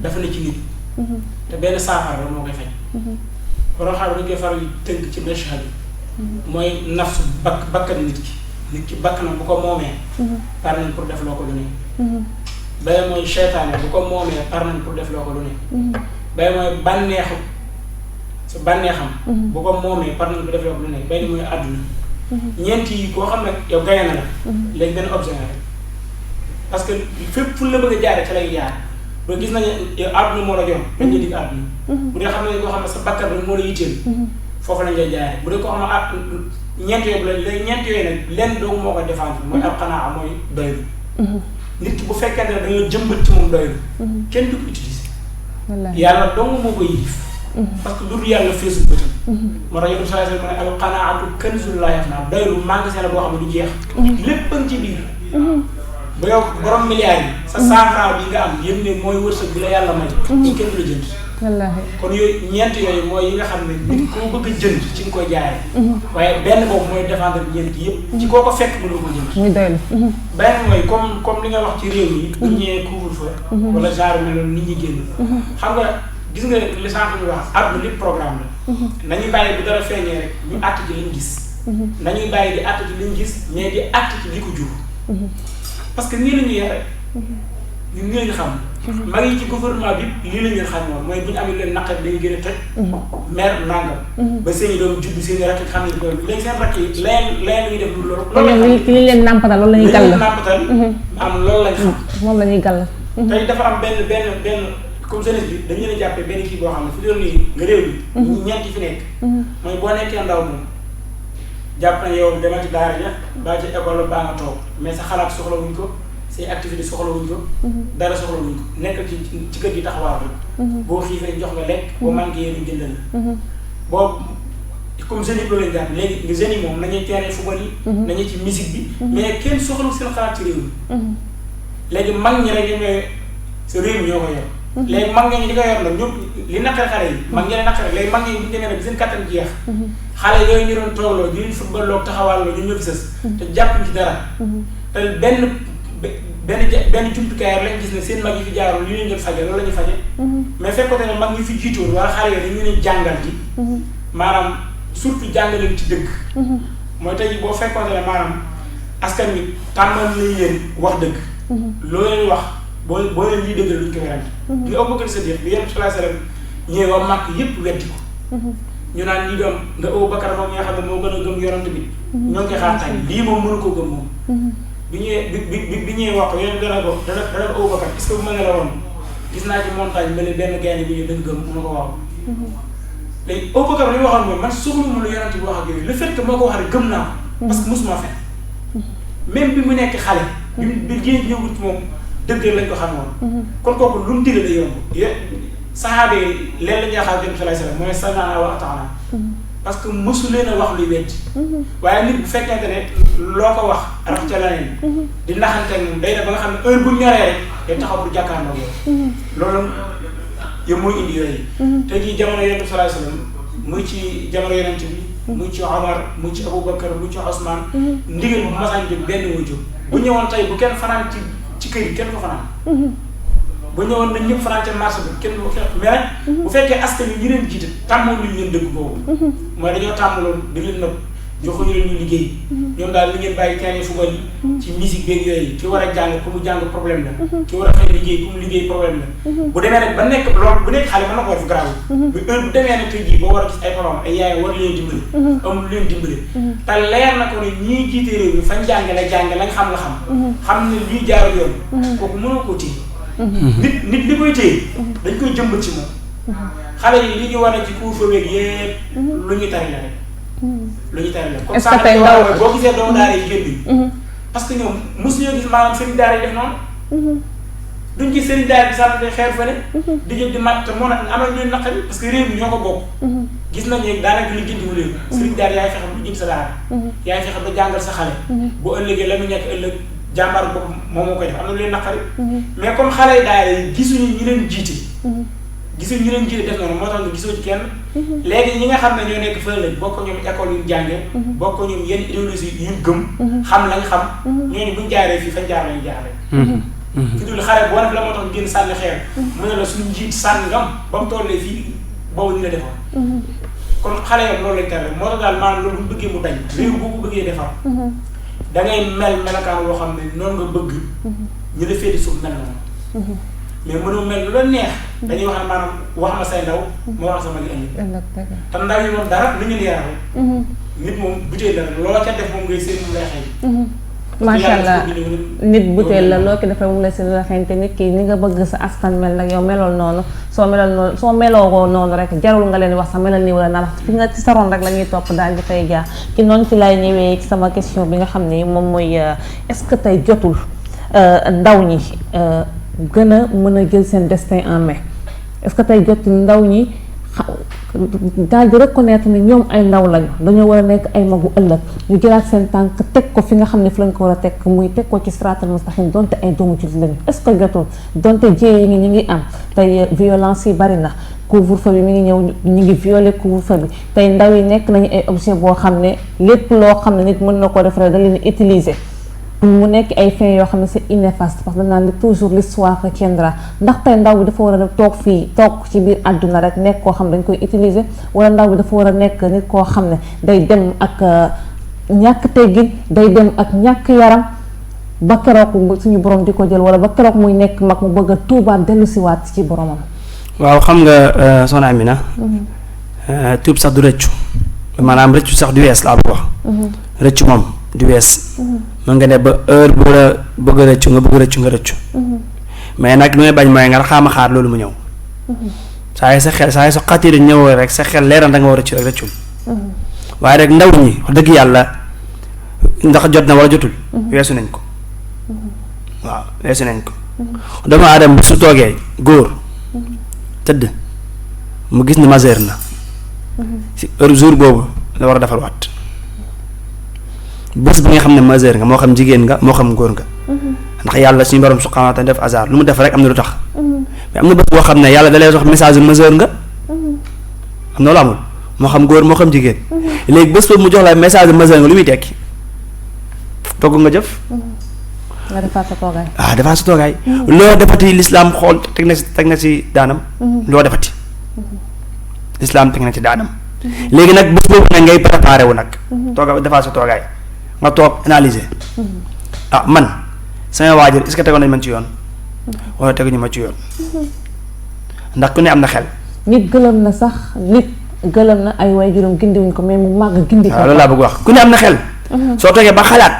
dafa ne ci nit. te benn saafara la moo koy faj. borom xam ne dañu koy faral di tënk ci mashhad bi. mooy nafsu bakkan nit ki bakkanam bu ko moomee. par nañ pour def loo ko lu ne. bay mooy seytaane bu ko moomee par nañ pour def loo ko lu ne. bay mooy bànneexu su bànneexam. bu ko moomee par nañ pour def loo ko lu ne bay mooy àdduna. ñeent yi koo xam ne yow gaye na la. léegi benn objet nga rek parce que fépp fu la bëgg a jaaree ca lay jaar ba gis nañu yow àdduna moo la jom dañ lay dig àdduna. bu dee xam ne koo xam ne sa bakkan rek moo la yitteel. foofu lañ lay jaaree bu dee koo xam ne ah ñeent yooyu la léegi ñeent yooyu nag lenn doogu moo koy défendre mooy alqanaa mooy doylu. nit ki bu fekkente ne dañoo jëmbat ci moom doylu. kenn du ko utiliser. yàlla dong moo koy yilif. parce que lu dul yàlla feesul bëtam. moo tax yonent sallallahu alayhi wa sallam ne alqanaatu kanzun laa yafnaa doylu magasin la boo xam ne du jeex. lépp a ngi ci biir. ba yow borom milliards yi. sa 100 francs bi nga am yéen ne mooy wërsëg bi la yàlla may. ci kenn du la jënd. wallaahi kon yooyu ñeent yooyu mooy yi nga xam ne nit koo bëgg a jënd ci nga koy jaayee. waaye benn boobu mooy défendre ñeent yëpp. ci koo ko fekk mënoo ko jënd. muy doylu. benn mooy comme li nga wax ci réew mi. bu ñëwee couvre-feu. wala genre mel noonu nit ñi génn. xam nga gis nga li sànq ñu wax àdduna lépp programme la. nañuy bàyyi bu dara feeñee rek ñu àtt ci liñ gis. nañuy bàyyi di àtt ci liñ gis mais di àtt ci li ko jur. parce que nii la ñu yore ñun ñoo ñu xam. mag yi ci gouvernement bi lii la ñu xam moom mooy bu ñu amee leen naqari dañuy gën a toj. maire nangam. ba seen i doom judd seen i rakk xam ne loolu léegi seen rakk yi leneen la ñuy def lu loolu. loolu li leen nàmpatal loolu la ñuy gàll. li leen nàmpatal. am loolu lañ xam. moom la ñuy gàll. tey dafa am benn comme jeunesse bi dañu leen a jàppee benn kii boo xam ne fi doon nii nga réew mi. ñeent yi fi nekk. mooy boo nekkee ndaw moom jàpp na yow demal ci daara ja baa ci école baa nga toog mais sa xalaat soxla wuñ ko say activité soxla wuñ ko. dara soxla wuñ ko nekkal ci kër gi taxawaar rek. boo xiifee jox nga lekk. boo manqué yéen a jënd la. boo comme jeunes yi loolu lañ jàpp léegi nga jeunes yi moom nañuy terrain football yi. nañu ci musique bi. mais kenn soxla seen xalaat ci réew mi. léegi mag ñi rek ñooy sa réew mi ñoo ko yor. léegi mag ñi di ko yor nag ñoom li naqare xale yi. mag ñi la naqare léegi mag ñi bu ñu demee nag seen kattan jeex. xale yooyu ñu doon toogloo di leen football loo taxawal loo ñu ñëw fi sës. te jàppuñ ci dara. te benn jumtukaay lañ gis ne seen mag yi fi jaaroon li leen doon faje loolu la ñuy faje. mais fekkoon ne mag ñi fi jiitoon wala xale yooyu dañu leen jàngal ji. maanaam surtout jàngale ci dëgg. mooy tey boo fekkoon ne maanaam askan wi tàmmal nañ leen wax dëgg. loo leen wax boo leen lii dëgg la duñ ko werante. li Abubakar Sadiq bi Yonent sallallahu alayhi wa sallam ñëwee waa Màkk yëpp weddi ko. ñu naan lii doom nga Abubakar moom nga xam ne moo gën a gëm Yonent bi. ñoo ngi koy xaar tey lii moom mënu ko gëm moom. bi ñëwee wax ko yéen dana Abubakar est-ce que bu ma ne la woon gis naa ci montagne mel ni benn gaynde bi ñu dañ gëm mu ne ko waaw. léegi Abubakar li ñu waxoon mooy man soxla mu lu Yonent bi wax ak yooyu le fait que moo ko wax rek gëm naa ko. parce que mosuma fen même bi mu nekk xale. bi géej ñëwut moom dëgg lañ ko xamoon. kon kooku lu mu digle day yomb. saxaaba yi leen la ñuy xaar Yonent sallallahu alayhi wasallam mooy sami'naa wa ata'naa parce que mosu leen a wax luy wetti. waaye nit bu fekkente ne loo ko wax rax ca leneen. di naxanteeg moom day def ba nga xam ne heure bu ñoree rek day taxaw pour jàkkaarloo yow. loolu yow mooy indi yooyu. te jii jamono Yonent sallallahu alayhi wasallam muy ci jamono Yonent bi. muy ci Omar muy ci Aboubacar muy ci Ousmane. ndigal bu masaan jóg benn moo jóg. bu ñëwoon tey bu kenn fanaan ci kër yi kenn ko fanaan. bu ñëwoon nañ ñëpp fanaan ca marché bi kenn ko xeex mais nag bu fekkee askan wi ñi leen jiite tàmmoon luñu leen dëgg boobu. mooy dañoo tàmmaloon di leen nëb joxuñu leen ñu liggéey. ñoom daal li ngeen bàyyi terrain football yi. ci musique beeg yooyu ki war a jàng ku mu jàng problème la. ki war a xëy liggéey ku mu liggéey problème la. bu demee nag ba nekk loolu bu nekk xale mën na ko def grave. bu heure bu demee nag tey jii boo war a gis ay parents ay yaay war leen dimbali. amul leen dimbali. te leer na ko ne ñii jiite réew mi fañ jàng lañ xam la xam. xam ne lii jaarul yoon. kooku mënoo koo téye. nit li koy téye dañ koy jëmbat ci moom. xale yi li ñu war a ci couvre-feu beeg yépp lu ñu tari la rek. lu ñu tari la comme ça boo gisee doomu daara yi génn. parce que ñoom mosuñoo gis maanaam sëriñ daara yi def noonu. duñ gis sëriñ daara bi sànni xeer fële. di jël di mat te moo na am na ñuy naqari parce que réew mi ñoo ko bokk. gis nañu daanaka li jëndiwu leen. sëriñ daara yaay fexe ba jënd sa daara. yaay fexe ba jàngal sa xale. bu ëllëgee la mu nekk ëllëg jàmbaar boobu moom moo koy def am na lu leen naqari. mais comme xale yi daara yi gisuñu ñu leen jiite. gisuñu ñu leen jiite def noonu moo tax nga gisoo ci kenn. léegi ñi nga xam ne ñoo nekk fële lañ bokk ñoom école yu ñu jàngee. bokk ñoom yenn idéologie yu ñu gëm. xam lañ xam. ñooñu buñ jaaree fii fañ jaar lañ jaaree. fi dul xale boo def la moo tax génn sànni xeer. mu ne la suñu njiit sàngam ba mu tollee fii boobu ñu la defoon. kon xale yoon loolu lañ tere moo tax daal maanaam loolu bu ñu bëggee mu dañ. réew boo ko bëggee defar. da ngay mel melokaan woo xam ne noonu nga bëgg. ñu la féeti suuf mel noonu. mais mënoo mel lu la neex. dañuy wax ne maanaam wax ma say ndaw. moo wax sama li indi. te ndaw yi moom dara lu ñu leeral rek. nit moom butéel la rek loo ca def moom ngay seen mu lay xëy. macha allah nit butéel la loo ko defee mu la si la xëy te nit ki ni nga bëgg sa askan mel nag yow melool noonu soo meloo noonu rek jarul nga leen wax sax melal nii wala naa fi nga ci saroon rek la ñuy topp daal di fay jaar ci noonu ci lay ñëwee ci sama question bi nga xam ne moom mooy est-ce que tey jotul ndaw ñi gën a mën a jël seen destin en main est-ce que tey jotul ndaw ñi daal di reconnaître ni ñoom ay ndaw lañu dañoo war a nekk ay magu ëllëg ñu jëlaat seen tànk teg ko fi nga xam ne fi lañ ko war a teg muy teg ko ci siraatal mustaqim donte ay doomu ci lañu est-ce que jotul donte jéey yi ñu ngi am tey violence yi bari na couvre-feu bi mi ngi ñëw ñu ngi violer couvre-feu bi tey ndaw yi nekk nañu ay objet boo xam ne lépp loo xam ne nit mën na ko def rek da leen utiliser mu nekk ay fins yoo xam ne c'est inefface parce que dañ naan toujours l'histoire retiendra ndax tey ndaw bi dafa war a toog fii toog ci biir àdduna rek nekk koo xam ne dañ koy utiliser wala ndaw bi dafa war a nekk nit koo xam ne day dem ak ñàkk teggin day dem ak ñàkk yaram ba keroog suñu borom di ko jël wala ba keroog muy nekk mag mu bëgg a tuubaat dellusiwaat ci boromam. waaw xam nga soxna Amina. tuub sax du rëccu maanaam rëccu sax du wees laa bëgg wax. rëccu moom du wees. mën nga ne ba heure bu la bëgg a rëccu nga rëccu. mais nag lu may bañ mooy nga xaama xaar loolu mu ñëw. saa yi sa xel saa yi sa xatiir ñëwoo rek sa xel leeral da nga war a rëccu rek rëccul. waaye rek ndaw ñi wax dëgg yàlla ndax jot na wala jotul. weesu nañ ko. waaw weesu nañ ko. doomu aadama bu su toogee góor. tëdd mu gis ni majeur na. si heure jour boobu la war a defar waat. bés bi nga xam ne majeur nga moo xam jigéen nga moo xam góor nga. ndax yàlla suñu borom subhanahu wa ta'ala def hasard lu mu def rek am na lu tax. mais am na bés boo xam ne yàlla da lay wax message majeur nga. am na lu amul moo xam góor moo xam jigéen. léegi bés boobu mu jox la message majeur nga lu muy tekki. togg nga jëf. nga defaat sa toogaay. defaat sa toogaay. loo defati l'islam xool teg na ci daanam. loo defati. l'islam teg na ci daanam. léegi nag bés boobu nag ngay préparé wu nag. tooga defaat sa toogaay. nga toog analyser. man sama waajur est-ce que tegoon nañu man ci yoon. wala teguñu ma ci yoon. ndax ku ne am na xel. nit gëlëm na sax nit gëlëm na ay waajuram gindiwuñ ko mais mu màgg gindi ko. waaw loolu laa bëgg wax ku ne am na xel. soo toogee ba xalaat.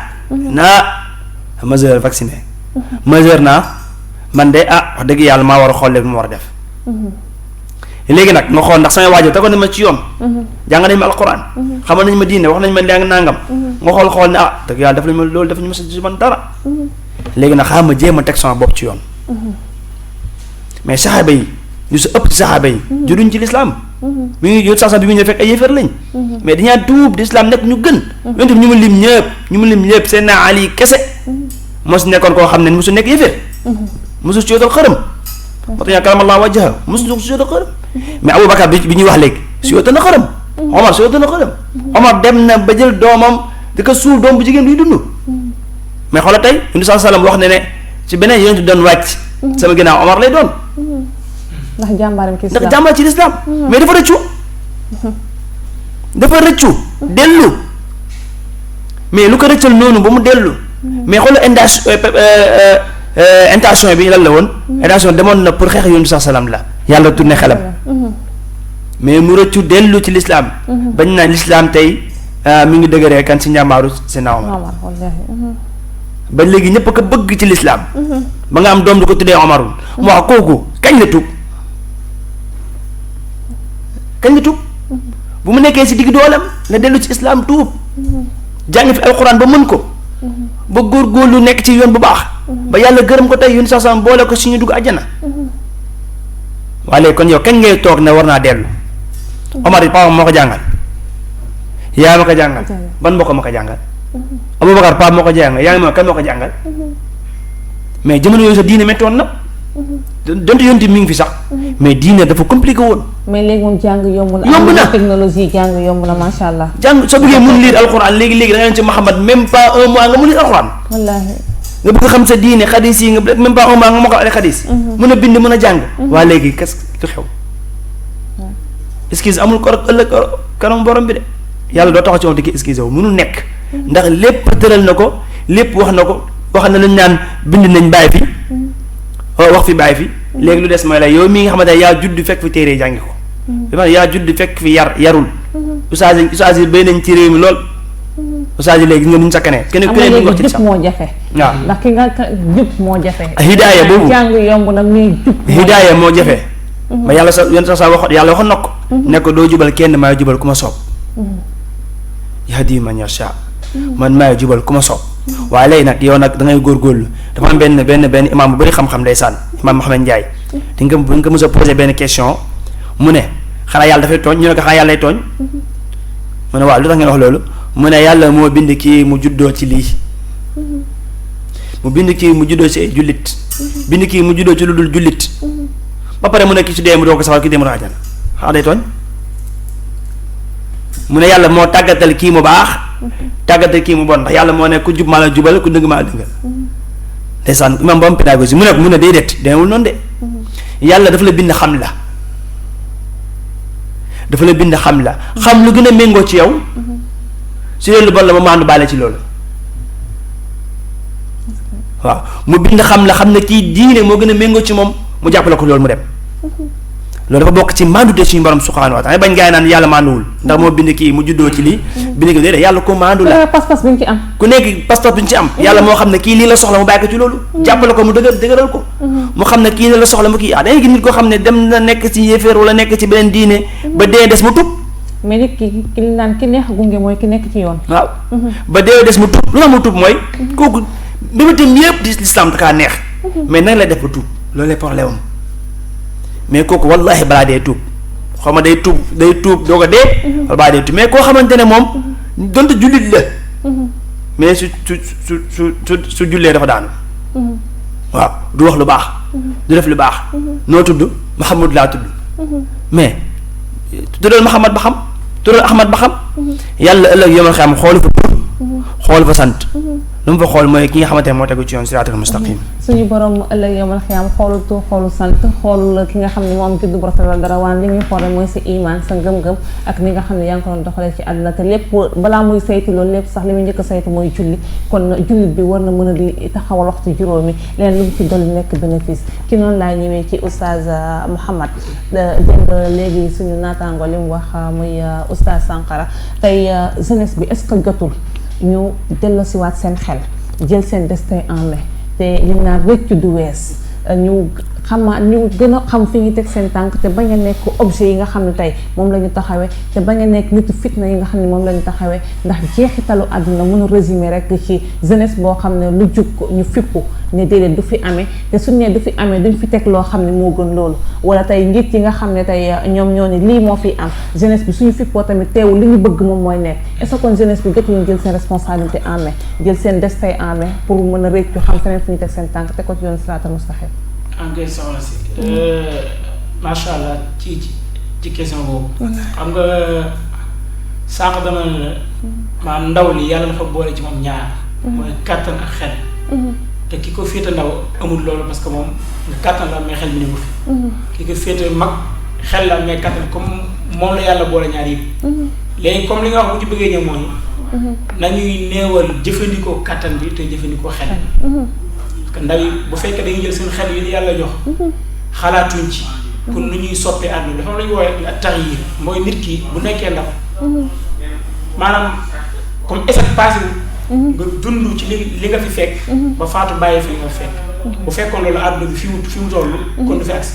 majeur vacciné. majeur naa man de wax dëgg yàlla maa war a xool léegi lu ma war a def. léegi nag nga xool ndax sama waajur tegoon nañ ma ci yoon. jàng nañ ma alquran. xamal nañ ma diine wax nañ ma lee nangam. nga xool ne dëgg yàlla def nañ ma loolu def ñu ma si man dara. léegi nag xam ma jéem a teg sama bopp ci yoon. mais saxaaba yi ñu sa ëpp ci saxaaba yi. juduñ ci lislaam bi ngi jot sax bi mu ñëw fekk ay yéefar lañ. mais dañaa tuub di islam nekk ñu gën. yonent bi ñu mu lim ñëpp seen Ali kese. moo si nekkoon koo xam ne mosu nekk yéefar. mosu si yootal xërëm. moo tax karamallahu wajhahu mosu si yootal xërëm. mais Aboubacar bi ñuy wax léegi si yootal na xërëm. Omar si yootal na xërëm. Omar dem na ba jël doomam di ko suul doom bu jigéen duy dund. mais xoolal tey Yonent sallallahu alayhi wasallam wax ne ci beneen yonent doon wàcc. sama ginnaaw Omar lay doon. ndax jàmbaar ci lislaam mais dafa rëccu. dellu mais lu ko rëccal noonu ba mu dellu. mais xoolal intention bi lan la woon. intention demoon na pour xeex Yonent sallallahu alayhi wasallam la. yàlla tourné xelam. mais mu rëccu dellu ci lislaam bañ na lislaam tey mi ngi dëgëree kan ci njàmbaaru Seydina Omar. ba léegi ñëpp a ko bëgg ci lislaam ba nga am doom di ko tuddee Omarul mu wax kooku kañ la tuub bu mu nekkee si digg doolam la dellu ci islaam tuub jàng fi alxuraan ba mën ko ba góorgóorlu nekk ci yoon bu baax ba yàlla gërëm ko tey yoon sax sam boole ko suñu dugg àjjana waaye kon yow kañ ngay toog ne war naa dellu Omar yi papaam moo ko jàngal yaa ma ko jàngal ban mbokk ma ko jàngal Aboubacar Pape moo ko jàngal yaa ngi ma kan moo ko jàngal mais jamono yooyu sax diine méttoon na donte yonti mi ngi fi sax mais diine dafa compliqué woon. mais léegi moom jàng yomb na. yomb na technologie jàng yomb na macha allah. jàng soo bëggee mun lire alxuraan léegi da nga leen ci Muhammad même pas un mois nga mun lire alxuraan. wallaahi. nga bëgg xam sa diine xadis yi nga même pas un mois nga mokkal ay xadis. mën a bind mën a jàng. waa léegi qu'est-ce que xew. excuse amul ko ëllëg kanam borom bi de yàlla doo taxaw ci moom di ki excuse wu mënul nekk. ndax lépp tëral na ko lépp wax na ko wax na lañ naan bind nañ bàyyi fi. wax fi bàyyi fi léegi lu des mooy la yow mii nga xamante ne yaa judd fekk fi téere jàngi ko. dafa yaa judd fekk fi yarul. ustaas yi béy nañ ci réew mi lool. ustaas yi léegi gis nga nuñ sakkanee. keneen keneen wax ci sax moo jafe. waaw ndax ki nga jub moo jafe. hidaaya boobu jàng yomb nag mais jub. hidaaya moo jafe. ma yàlla sa yoon sax wax yàlla waxoon na ko. ne ko doo jubal kenn maay jubal ku ma soob. yahdi man yasha man maay jubal ku ma soob. waaye léegi nag yow nag da ngay góorgóorlu dafa am benn imaam bu bëri xam-xam ndeysaan imaam Mohamed Ndiaye di nga mës a posé benn question mu ne xanaa yàlla dafay tooñ ñu ne ko xanaa yàlla lay tooñ mu ne waaw lu tax ngeen wax loolu mu ne yàlla moo bind kii mu juddoo ci lii mu bind kii mu juddoo ci ay jullit bind kii mu juddoo ci lu dul jullit ba pare mu ne ki ci dee mu doo ko safal ki dee mu raajana xanaa day tooñ mu ne yàlla moo tàggatal kii mu baax tàggatal kii mu bon ndax yàlla moo ne ku jub maa la jubal ku dëng maa la dëngal ndeysaan imam ba am pédagogie mu ne déedéet deewul noonu de yàlla dafa la bind xam la xam lu gën a méngoo ci yow su dee lu bon la ma maandu baale ci loolu waaw mu bind xam ne kii diine moo gën a méngoo ci moom mu jàppale ko loolu mu dem loolu dafa bokk ci maandute suñu borom subhanahu wa taala bañ gaay naan yàlla maanduwul ndax moo bind kii mu juddoo ci lii bind ko déedéet yàlla ko maandu la pas-pas bi ñu ci am ku nekk pas-pas bi ñu ci am yàlla moo xam ne kii lii la soxla mu bàyyi ko ci loolu jàppale ko mu dëgëral ko mu xam ne kii lii la soxla mu kii dangay gis nit koo xam ne dem na nekk ci yéeféer wala nekk ci beneen diine ba dee des mu tub mais nit ki naan ki neex gunge mooy ki nekk ci yoon waaw ba dee des mu tub lu la mu tub mooy kooku bébatam yëpp di lislaam dakaa neex mais nan lay def ba tub loolu lay problème am mais kooku wallahi balaa dee tuub xaw ma day tuub doo ko dee wala balaa dee tuub mais koo xamante ne moom donte jullit la mais su jullee dafa daanu waaw du wax lu baax du def lu baax noo tudd Mahamud laa tudd mais tuddal Mahamad ba xam tuddal Ahmad ba xam yàlla ëllëg yomal xam xoolu fa tur xoolu fa sant lu mu fa xool mooy ki nga xamante ne moo tegu ci yoon siraatal mustaqim suñu borom ëllëg yomal xiyaam xoolul tur xoolu sant xoolul ki nga xam ne moo am juddu bu rafet la dara waan li muy xool mooy sa iman sa ngëm-ngëm ak ni nga xam ne yaa ngi ko doon doxalee ci àdduna te lépp balaa muy saytu loolu lépp sax li muy njëkk a saytu mooy julli kon jullit bi war na mën a di taxawal waxtu juróomi leen lu mu ci dolli nekk bénéfice ki noonu laa ñëwee ci oustaz Mouhamad dégg léegi suñu naataango li mu wax muy oustaz Sankara tey jeunesse bi est-ce que jotul ñu delloosiwaat seen xel jël seen destin en main te li naan rëccu du wees ñu gën a xam fi ñu teg seen tànk te bañ a nekk objet yi nga xam ne tey moom la ñu taxawee te bañ a nekk nitu fitna yi nga xam ne moom la ñu taxawee ndax jeexitalu àdduna mën a résumer rek ci jeunesse boo xam ne lu jug ñu fippu ne déedéet du fi amee te suñ ne du fi amee duñ fi teg loo xam ne moo gën loolu wala tey njiit yi nga xam ne tey ñoom ñoo ne lii moo fi am jeunesse bi suñu fippoo tamit teewul li ñu bëgg moom mooy nekk est-ce que kon jeunesse bi jotuñu jël seen responsabilité en main jël seen destin en main pour mën a réccu xam feneen fu ñu teg seen tànk te ko ci yoon siraatal mustaqim engrais soxna si macha allah ci question boobu xam nga sànq dama maanaam ndaw li yàlla dafa boole ci moom ñaar mooy kàttan ak xel te ki ko féete ndaw amul loolu parce que moom kàttan la mais xel mi ne ko fi ki ko féete mag xel la mais kàttan comme moom la yàlla boole ñaar yëpp léegi comme li nga wax bu ci bëggee ñëw mooy nañuy néewal jëfandikoo kàttan bi te jëfandikoo xel parce que ndaw yi bu fekkee dañuy jël seen xel yi yàlla jox xalaatuñ ci pour nu ñuy soppee àdduna dafa la ñuy woowee at-taghyir mooy nit ki bu nekkee ndaw maanaam comme échec passé nga dund ci li nga fi fekk ba faatu bàyyi fi li nga fekk bu fekkoon loolu àdduna bi fi mu toll kon du fi agsi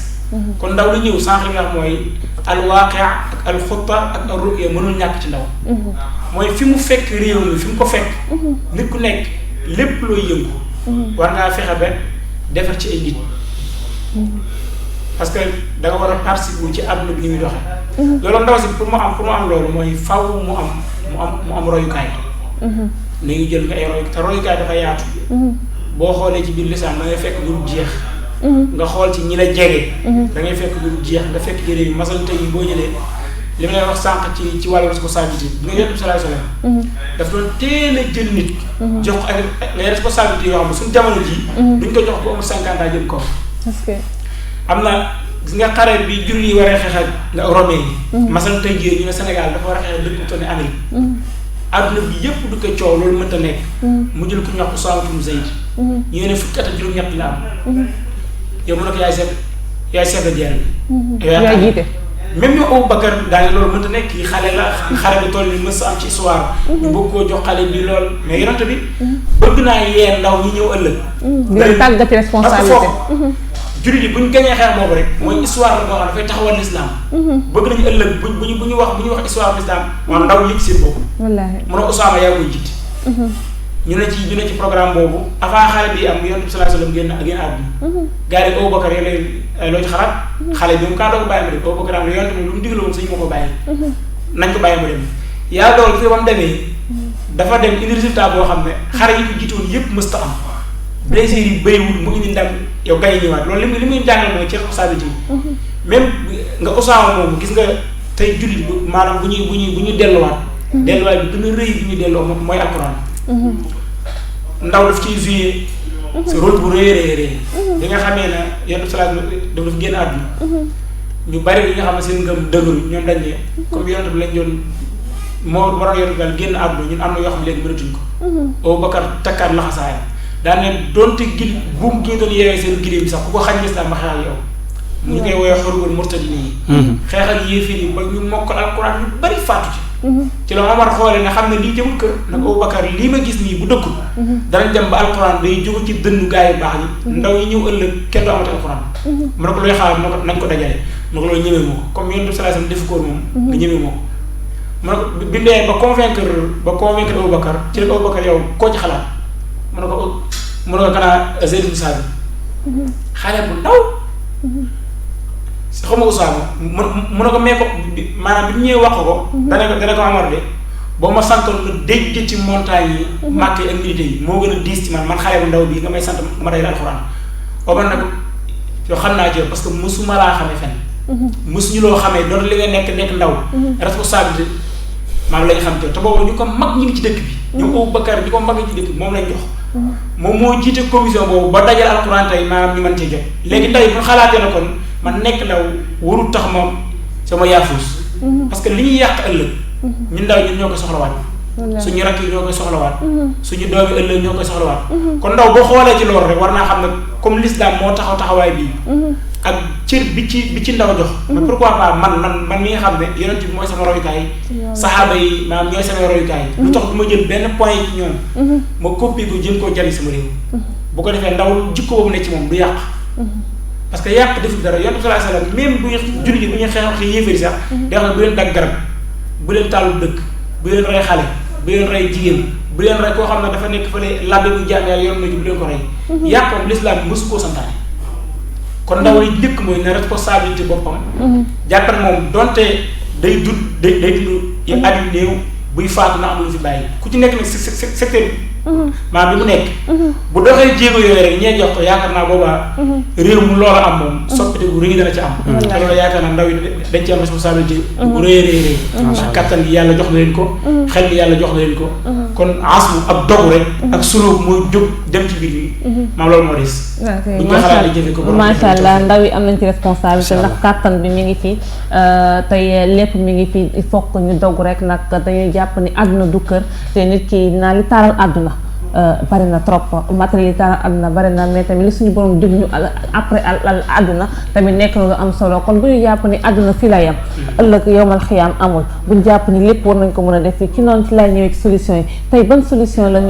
kon ndaw li ñëw sànq li nga wax mooy al-waaqi' ak al-xutta ak ar-ru'ya mënul ñàkk ci ndaw mooy fi mu fekk réew mi fi mu ko fekk nit ku nekk lépp looy yëngu war ngaa fexe ba defar ci ay nit parce que da nga war a participer ci àdduna bi ni muy doxee loolu ndaw si pour mu am loolu mooy faw mu am royukaay nañu jël nga ay roy te royukaay dafa yaatu. boo xoolee ci biir lislaam da ngay fekk lu jeex. nga xool ci ñi la jege. da ngay fekk lu jeex nga fekk jëlee yu masal tey boo jëlee li ma lay wax sànq ci wàllu responsabilité bi nga Yonent bi sallallahu alayhi wasallam daf doon teel a jël nit. jox ko ak les responsabilités yoo xam ne suñu jamono ji duñ ko jox bu amul 50 ans jëm kaw. est-ce que am na gis nga xare bi jur yi waree xeexal nga Romain yi. masal tey jii ñu ne Sénégal dafa war a xeexal dëkk bu toll ne Amérique. adduna bi yëpp du ko coow loolu mënta nekk. mu jël ku ñu wax Usaama ibn Zayd. ñu ne fukki at ak juróom-ñett la am. yow mu ne ko yaay chef de guerre bi. yaa jiite. même ñu Abubakar daal loolu mënta nekk kii xale la xale bi toll ni mës am ci histoire. ñu bëgg koo jox xale bi lool mais Yonent bi bëgg naa yee ndaw ñi ñëw ëllëg. di leen tàggati responsabilité. jullit yi bu ñu gañee xeex boobu rek mooy histoire la boo xam dafay taxawal l'islam. bëgg nañu ëllëg bu ñu wax histoire l'islam maanaam ndaw yëg seen bopp. wallaahi mu ne Usaama yaa koy jiite. ñu ne ci programme boobu avant xale bi am Yonent bi sallallahu alayhi wasallam génn àdduna. gars yi Abubakar yow loo ci xalaat. xale bi mu kaa doog bàyyi ma dem Abubakar am Yonent bi lu mu digle woon sañu ma ko bàyyi. nañ ko bàyyi ma dem yaa dool fi ba mu demee dafa dem indi résultat boo xam ne xare yi ko jiitoon yëpp mësta am. blessure yi bëriwul mu indi ndam yow gañ ñëwaat loolu li muy jàngal mooy ci responsabilité yi. même nga Usaama moom gis nga tey jullit maanaam bu ñuy delluwaat. delluwaat bi gën a rëy bi ñuy delloo moom mooy alxuraan. ndaw daf ciy joué. sa rôle bu rëy bi nga xamee ne yenn salaat dafa génn àdduna. ñu bari yi nga xam ne seen ngëm dëgëru ñoom dañ ne comme Yonent bi lañ doon moo waroon Yonent bi daal génn àdduna ñun am na yoo xam ne léegi mënatuñ ko. Abubakar takkaat laxasaayam daan ne donte gil buum gi nga doon yeewee seen giléem bi sax ku ko xañ lislaam ma xeex ak yow. mu ñu koy woowee xurubul murtadin yi. xeex ak yéefir yi ba ñu mokkal alquran yu bari faatu ci. ci la Omar xoolee nga xam ne lii jëmul kër nag Abubakar lii ma gis nii bu dëkkul. danañ dem ba alquran day jóge ci dënnu gaa yu baax yi. ndaw yi ñëw ëllëg kenn du amati alquran. mu ne ko looy xaar nañ ko dajale mu ne ko loolu ñëwee moo ko comme Yonent bi sallallahu alayhi wasallam defu ko moom. nga ñëwee moo ko. mu ne ko bindee ba convaincre Abubakar ci la Abubakar yow koo ci xalaat mu ne ko kanaa Zayd ibn Saabit xale bu ndaw xaw ma Usaama mu ne ko mee ko maanaam bi ñu ñëwee wax ko dana ko Amar de boo ma santoon nga dégg ci montagne yi màkk yi ak milité yi moo gën a diis ci man xale bu ndaw bii nga may sant ma day alxuraan Omar nag yow xam naa ci yow parce que mësuma laa xamee fenn mësuñu loo xamee doon li nga nekk ndaw responsabilité maanaam la ñu xam te boobu ñu ko mag ñi ngi ci dëkk bi ñoom Abubakar ñi ko mag ñi ci dëkk bi moom lañ jox moom moo jiite commission boobu ba dajal alxuraan tey maanaam ñu mën cee jot léegi tey bu xalaatee na kon man nekk ndaw warul tax ma sama yaafuus parce que li ñuy yàq ëllëg ñun ndaw ñun ñoo koy soxlawaat suñu rakk yi ñoo koy soxlawaat suñu doomi ëllëg ñoo koy soxlawaat kon ndaw boo xoolee ci loolu rek war naa xam ne comme l'islam moo taxawaay bii ak cër bi ci ndaw jox mais pourquoi pas man mi nga xam ne Yonent bi mooy sama royukaay saxaaba yi maanaam ñooy sama royukaay lu tax du ma jël benn point ci ñoom ma copie ko jëm koo jariñ sama réew bu ko defee ndaw jikko boobu ne ci moom du yàq parce que yàq deful dara Yonent bi sallallahu alayhi wasallam même bu ñu jullit yi bu ñuy xeex yéefari sax day wax ne bu leen dagg garab bu leen tàllu dëkk bu leen rey xale bu leen rey jigéen bu leen rey koo xam ne dafa nekk fële labbe bu jaam yàlla yoon nañu bu leen ko rey yàq moom l'islam mësu koo santaane kon ndaw li njëkk mooy ne responsabilité boppam jàppal moom donte day dund yëpp at yu néew buy faatu na am lu fi bàyyi ku ci nekk nag secteur maanaam bi mu nekk bu doxee jéego yooyu rek ñee jox ko yaakaar naa boobaa réew mu loola am moom soppite bu rëy dana ci am te loolu yaakaar naa ndaw yi dañ ci am responsabilité bu rëy ndax kattan gi yàlla jox na leen ko xel gi yàlla jox na leen ko kon asbu ab dogu rek ak sulóob mooy jóg dem ci biir bi maam loolu moo des bu ñu ko xalaat di jëfe ko macha allah ndaw yi am nañ ci responsabilité ndax kattan bi mi ngi fi tey lépp mi ngi fi il faut que ñu dogu rek nag dañuy jàpp ni àdduna du kër te nit ki naa li taaral àdduna bari na trop matériel yi taal àdduna bari na mais tamit li suñu borom dig ñu après àdduna tamit nekk na lu am solo kon bu ñu jàpp ni àdduna fii la yam ëllëg yowmal xiyaam amul bu ñu jàpp ni lépp war nañ ko mën a def fii ci noonu ci lay ñëwee ci solution yi tey ban solution la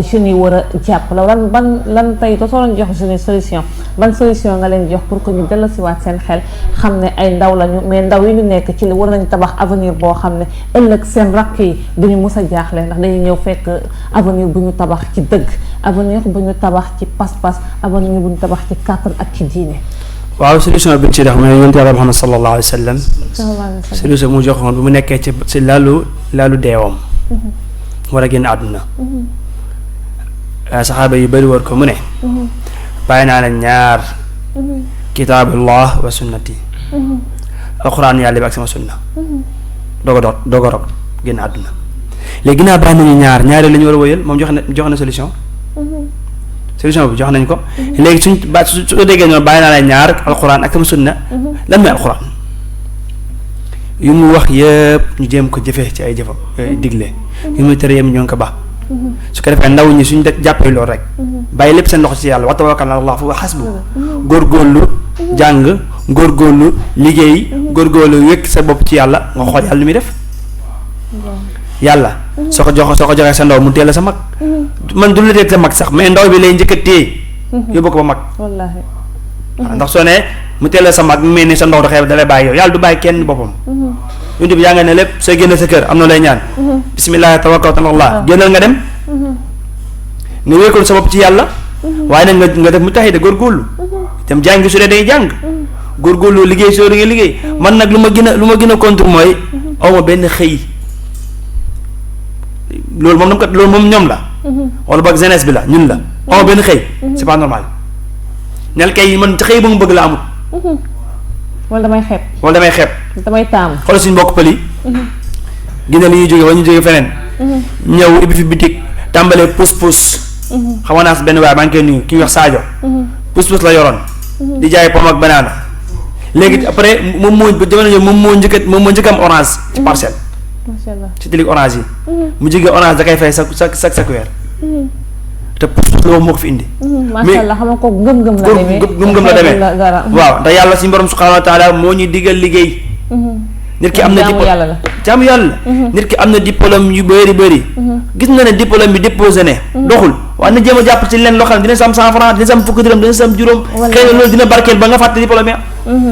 jeunes yi war a jàpp la lan tey dootoo leen jox jeunes yi solution ban solution nga leen jox pour que ñu dellusiwaat seen xel xam ne ay ndaw lañu mais ndaw yi ñu nekk ci li war nañ tabax avenir boo xam ne ëllëg seen rakk yi duñu mus a jaaxle ndax dañuy ñëw fekk avenir bu ñu tabax ci dëgg avenir bu ñu tabax ci pas-pas avenir bu ñu tabax ci kàttan ak ci diine. waaw solution bi ñu ci def mooy yonent Yàlla Muhammad sallallahu alayhi wa sallam solution mu joxoon bi mu nekkee ci laalu deewam war a génn àdduna saxaaba yu bëri war ko mu ne bàyyi naa leen ñaar kitaabullah wa sunnati alxuraan yàlla bi ak sama sunna doog a rog génn àdduna léegi ginnaaw bàyyi nañu ñaari la ñu war a wëyal moom jox na solution bi jox nañ ko léegi su déggee noonu bàyyi naa leen ñaar alxuraan ak sama sunna lan mooy alxuraan yu mu wax yëpp ñu jéem ko jëfee ci ay jëfam digle yu muy tere yëpp ñoo ngi ko baax su ko defee ndaw ñi suñ jàppee loolu rek bàyyi lépp seen loxo ci yàlla wa tawakkal ala Allah fa huwa hasbu góorgóorlu jàng góorgóorlu liggéey góorgóorlu wékk sa bopp ci yàlla nga xool yàlla lu muy def yàlla soo ko joxee sa ndaw mu teel sa mag man du la teel sa mag sax mais ndaw bi lay njëkk a téye yóbbu ko ba mag wallaahi waaw ndax soo ne mu teel sa mag mu mel ni sa ndaw da lay bàyyi yow yàlla du bàyyi kenn boppam yonent bi yaa nga ne lépp sooy génne sa kër am na lay ñaan bismillah tawakkaltu ala Allah génnal nga dem nga wékkul sa bopp ci yàlla waaye nag nga def mu taxi de góorgóorlu dem jàngi su dee day jàng góorgóorlu liggéey soo dee liggéey man nag lu ma gën a contre mooy awma benn xëy loolu moom ñoom la wala boog jeunesse bi la ñun la awma benn xëy c'est pas normal nel kay man xëy ba mu bëgg la amut wala damay xeeb damay taamu xoolal suñu mbokk pël yi gine li ñuy jóge wala ñu jóge feneen ñëw ibbi fi bitik tàmbalee pousse xamoon naa si benn waaye maa ngi koy nuyu ki ñuy wax Sadio pousse la yoroon di jaay pomme ak banana léegi après moom moo ba jamono jooju moom moo njëkk am orange ci parcelle ci tilig orange yi mu jógee orange da koy fay chaque weer te pousse la moo ko fi indi macha Allah xam nga ko gëm-gëm la demee waaw ndax yàlla suñu borom subhanahu wa taala moo ñu digal liggéey nit ki am na jaamu yàlla nit ki am na diplôme yu bëri gis na ne diplôme bi déposé ne doxul waaye na jéem a jàpp ci leen loo xam ne dina sam 100 francs dina sam fukki dërëm dina sam juróom xëy na loolu dina barkeel ba nga fàtte diplôme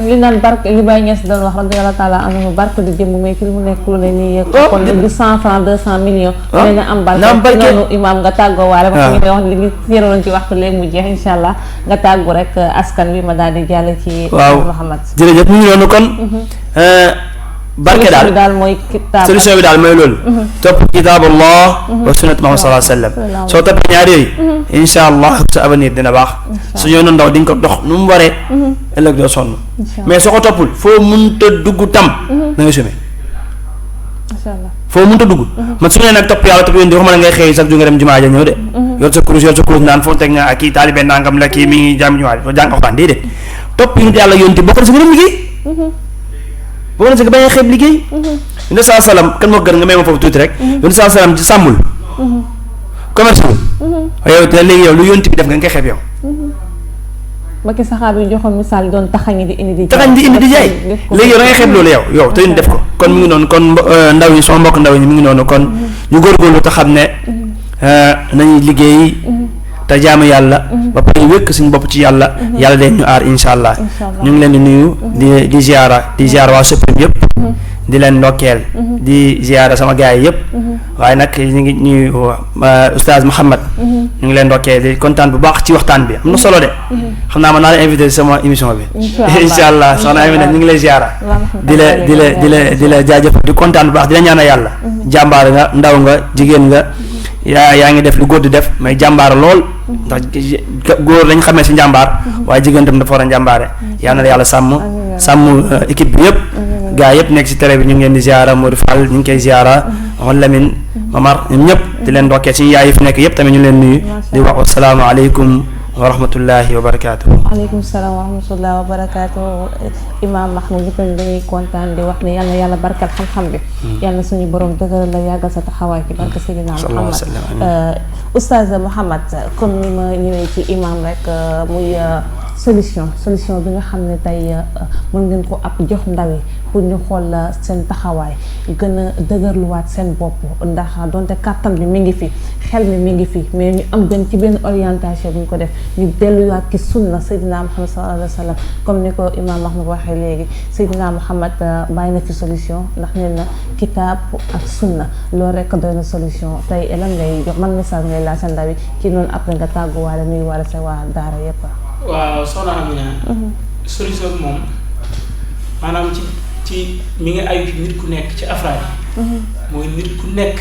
li naan barke li Baye Niass doon wax rek yàlla taala am na barke di jëm mais ki mu nekk lu ne nii kon di 100 francs 200 millions ne na am barke noonu imaam nga tàggoo waale ba ñu wax li ñu téeraloon ci waxtu léegi mu jeex insha Allah nga tàggu rek askan wi ma daal di jàll ci Mouhamed jërëjëf mu ngi noonu kon barke daal mooy kitaab solution bi daal mooy loolu topp kitaabullah wa sunnat Muhammad sallallahu alayhi wa sallam soo toppee ñaar yooyu insha Allah sa avenir dina baax su yoonu ndaw di nga ko dox nu mu waree ëllëg doo sonn mais soo ko toppul foo mënta dugg tam da nga sumé foo mënta dugg man su ñu nee nag topp yàlla topp yoon di waxuma la ngay xëy sax ju nga dem jumaa ja ñëw de yor sa kurus naan foo teg nga ak kii taalibe nangam la kii mi ngi jàmm jumaa ja jàng waxtaan déedéet topp yi yàlla yoon ti bokk na si nga dem liggéey boo na si nga bañ a xeeb liggéey yonent saa salaam kan moo gën nga may ma foofu tuuti rek yonent saa salaam ci sàmmul commerce yow te léegi yow lu yonent bi def nga koy xeeb yow ba ki saxaaba yi joxoon misaal doon taxañ di indi di jaay léegi yow da ngay xeeb loolu yow te ñu def ko kon mu ngi noonu kon ndaw ñi sama mbokk ndaw ñi mu ngi noonu kon ñu góorgóorlu te xam ne nañuy liggéey te jaamu yàlla ba pare wékk suñu bopp ci yàlla yàlla de ñu aar insha Allah ñu ngi leen di nuyu di ziara waa Soprim yëpp di leen ndokkeel di ziara sama gaay yëpp waaye nag ñu ngi ñuy oustaz Mouhamed ñu ngi leen ndokkeel di kontaan bu baax ci waxtaan bi am na solo de xam naa ma naa la invité sama émission bi insha Allah soxna Amina ñu ngi lay ziara di la jaajëfal di kontaan bu baax di la ñaanal yàlla jàmbaar nga ndaw nga jigéen nga yaa ngi def lu góor di def mais jàmbaar lool ndax góor lañ xamee si njàmbaar waaye jigéen tam dafa war a njàmbaare yal na la yàlla sàmm équipe bi yëpp gaa yëpp nekk si télé bi ñu ngi leen di ziara Modou Fall ñu ngi koy ziara Mouhamed Lamine Mamar ñoom ñëpp di leen ndokkee suñu yaay yi fi nekk yëpp tamit ñu leen nuyu di wax asalaamaaleykum wa rahmatullahi wa barakaatu. waaleykum salaam wa rahmatullahi wa barakaatu Imaam Mahmoud ñu tamit dañuy kontaan di wax ne yal na yàlla barkal xam-xam bi. yal na suñu borom dëgëral la yàggal sa taxawaay ci barke Seydina Muhammad. Oustaz Mouhamed comme ni ma ñëwee ci imaam rek muy solution bi nga xam ne tey mën ngeen ko ab jox ndaw yi pour ñu xool seen taxawaay gën a dëgërluwaat seen bopp ndax donte kàttan bi mi ngi fi xel mi ngi fi mais ñu am gën ci benn orientation bu ñu ko def ñu delluwaat ci sunna Seydina Muhammad sallallahu alayhi wa sallam comme ni ko Imam Mahmoud waxee léegi Seydina Muhammad bàyyi na fi solution ndax nee na kitaab ak sunna loolu rek doy na solution tey lan ngay jox man message ngay laa sa ndaw yi ci noonu après nga tàgguwaale nuyu wala sa waa daara yépp waaw soxna Amina solution bi moom maanaam ci mi ngi ayu ci nit ku nekk ci afraad yi mooy nit ku nekk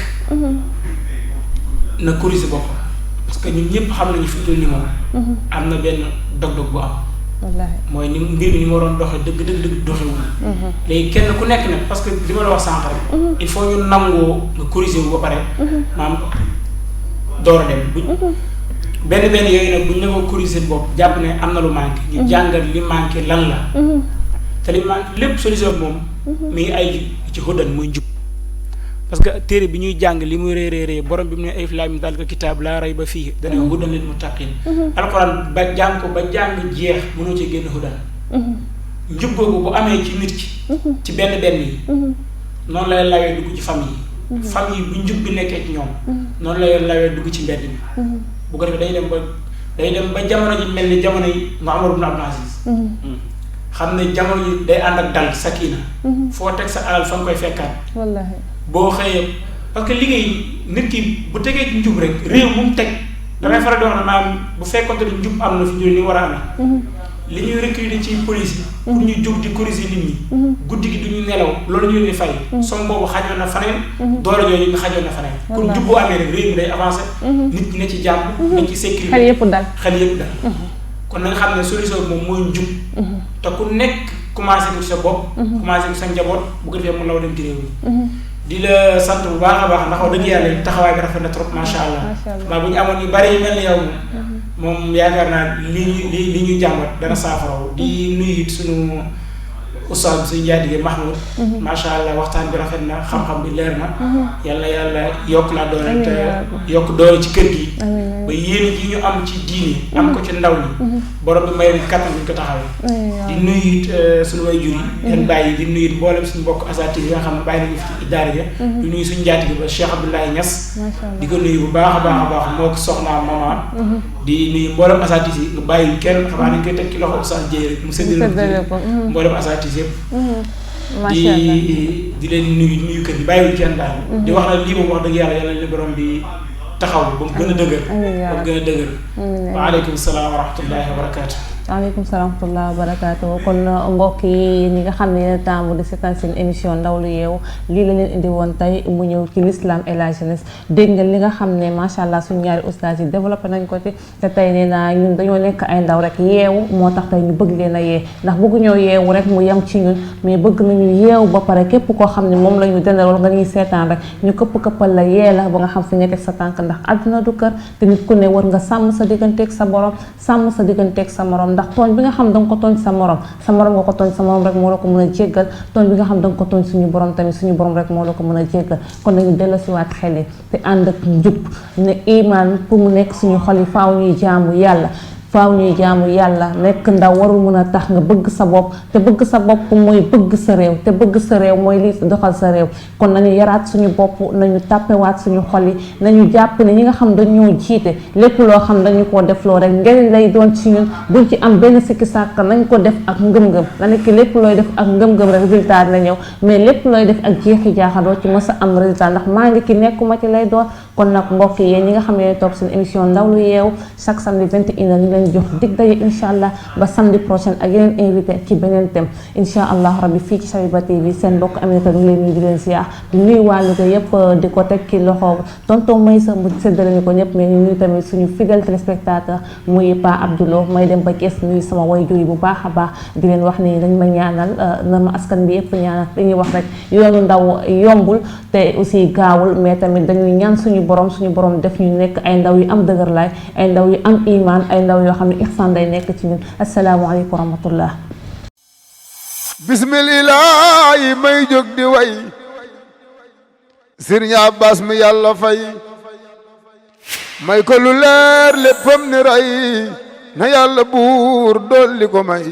na corriger boppam parce que ñun ñëpp xam nañu fi mu toll nii moom. am na benn dog-dog bu am. wallaahi mooy ni mbir mi ni ma doon doxee dëgg doxewul. léegi kenn ku nekk nag parce que li ma la wax sànq rek. il faut ñu nangoo nga corriger wu ba pare. maam door a dem benn yooyu nag bu ñu la ko corriger bopp jàpp ne am na lu manqué. ñu jàngal li manqué lan la. te li manqué lépp solution bi moom. mi ngi ay ci hudan muy njub. parce que téere bi ñuy jàng li muy réeréeree borom bi mu ne alif laam miim zaalika kitaab laa rayba fiihi dana hudan lil muttaqiin. alxuraan ba jàng ko ba jàng jeex mënoo ci génn hudan. njub googu bu amee ci nit ki. ci benn yi. noonu lay lawee dugg ci famille yi. famille bu njub bi nekkee ci ñoom. noonu lay lawee dugg ci mbedd mi. bu ko defee day dem ba jamono ji mel ni jamono yi Umar ibn Abdul Aziz. xam ne jamono yi day ànd ak dal sakina. foo teg sa alal fa nga koy fekkaat. wallaahi. boo xëyee parce que liggéey nit ki bu tegee ci njub rek réew mu teg damay faral di wax ne maanaam bu fekkonte ne njub am na fi ñu ni war a amee. li ñuy recruter ci police yi. pour ñu jóg di corriger nit ñi. guddi gi du ñu nelaw loolu ñu leen di fay. som boobu xajoon na faneen. doole jooju nga xajoon na faneen. kon njub boo amee rek réew mi day avancé. nit ñi ne ci jàmm. ne ci sécurité xel yëpp dal. kon na nga xam ne solution bi moom mooy njub. te ku nekk commencé ko sa bopp. commencé ko sa njaboot bu ko defee mu law dem ci réew mi. di la sant bu baax a baax ndax wax dëgg yàlla taxawaay bi rafet na trop macha allah. waaw bu ñu amoon yu bari yu mel ni yow moom yaakaar naa li ñuy jàmbat dana saafaraw di nuyu it sunu ustaas bi suñu njaatige Mahmoud. macha allah waxtaan bi rafet na xam-xam bi leer na. yàlla yokk la doole te yokk doole ci kër gi. ba yéen yi ñu am ci diini. am ko ci ndaw ñi. borom bi may leen kattan bi ñu ko taxawee. di nuyu it suñu way jur yi. leen bàyyi di nuyu it mboolem suñu mbokk asaati yi nga xam ne bàyyi nañu fi ci daara ja. di nuyu suñu njaatige ba Cheikh Abdoulaye Niass. di ko nuyu bu baax a baax moo ko soxnaa mama. di nuyu mboolem asaati yi nga bàyyi kenn xam naa dañ koy teg ci loxo Oustaz Dieye rek mu séddale ko mboolem asaati yëpp. di leen nuyu kër gi bàyyiwul kenn daal. di wax na lii moom wax dëgg yàlla li borom bi taxaw ba mu gën a dëgër. ba mu gën a dëgër. waaleykum salaam wa rahmatullahi wa barakaatu. waaleykum salaam wa rahmatulah wa barakaatu kon mbokk yi ñi nga xam ne yéen temps di seetaan seen émission ndaw lu yeewu lii la leen indi woon tey mu ñëw ci l'islam et la jeunesse dégg nga li nga xam ne macha allah suñu ñaari ustaas yi développé nañ ko ci te tey nee naa ñun dañoo nekk ay ndaw rek yeewu moo tax tey ñu bëgg leen a yee ndax bëgguñoo yeewu rek mu yem ci ñun mais bëgg nañu yeewu ba pare képp koo xam ne moom la ñu dendal wala nga ñuy seetaan rek ñu këppal la yee la ba nga xam fi nga teg sa tànk ndax àdduna du kër te nit ku ne war nga sàmm sa digganteeg sa borom sàmm sa digganteeg sa morom ndax tooñ bi nga xam danga ko tooñ sa morom nga ko tooñ sa morom rek moo la ko mën a jéggal tooñ bi nga xam danga ko tooñ suñu borom tamit suñu borom rek moo la ko mën a jéggal kon nañu dellusiwaat xel yi te ànd ak njub ne iman pour mu nekk suñu xol yi faaw ñuy jaamu yàlla nekk ndaw warul mën a tax nga bëgg sa bopp te bëgg sa bopp mooy bëgg sa réew te bëgg sa réew mooy li doxal sa réew kon nañu yaraat suñu bopp nañu tàppewaat suñu xol yi nañu jàpp ne ñi nga xam dañoo jiite lépp loo xam dañu koo def loo rek njëriñ lay doon ci ñun buñ ci am benn sikki sàkk nañ ko def ak ngëm-ngëm la nekk lépp looy def ak ngëm-ngëm rek résultat dina ñëw mais lépp looy def ak jeexi jaaxadoo ci mës a am résultat ndax maa ngi ki nekkuma ci lay doon kon nag mbokk yi ñi nga xam ne topp seen émission ndaw lu yeewu chaque samedi 21h ñu leen jox dig daje incha allah ba samedi prochain ak yeneen invité ci beneen thème incha allah rabbi fii ci Habiba TV seen mbokk Aminata ñu leen nuyu di leen ziar di nuyu wàllu ko yëpp di ko teg ci loxo tonton may sa mu séddale ñu ko ñëpp mais ñu nuyu tamit suñu fidèle téléspectateur muy Pa Abdoulo may dem ba Kees nuyu sama way jur yi bu baax a baax di leen wax ni dañ ma ñaanal na ma askan bi yëpp ñaanal dañuy wax rek yoonu ndaw yombul te aussi gaawul mais tamit dañuy ñaan suñu borom def ñu nekk ay ndaw yu am dëgër laay ay ndaw yu am iman ay ndaw yoo xam ne ihsan day nekk ci ñun asalaamaaleykum wa rahmatullah bismillah may jóg di way Sëriñ Abbas mi yàlla fay may ko lu leer léppam ni ray na yàlla buur dolli ko may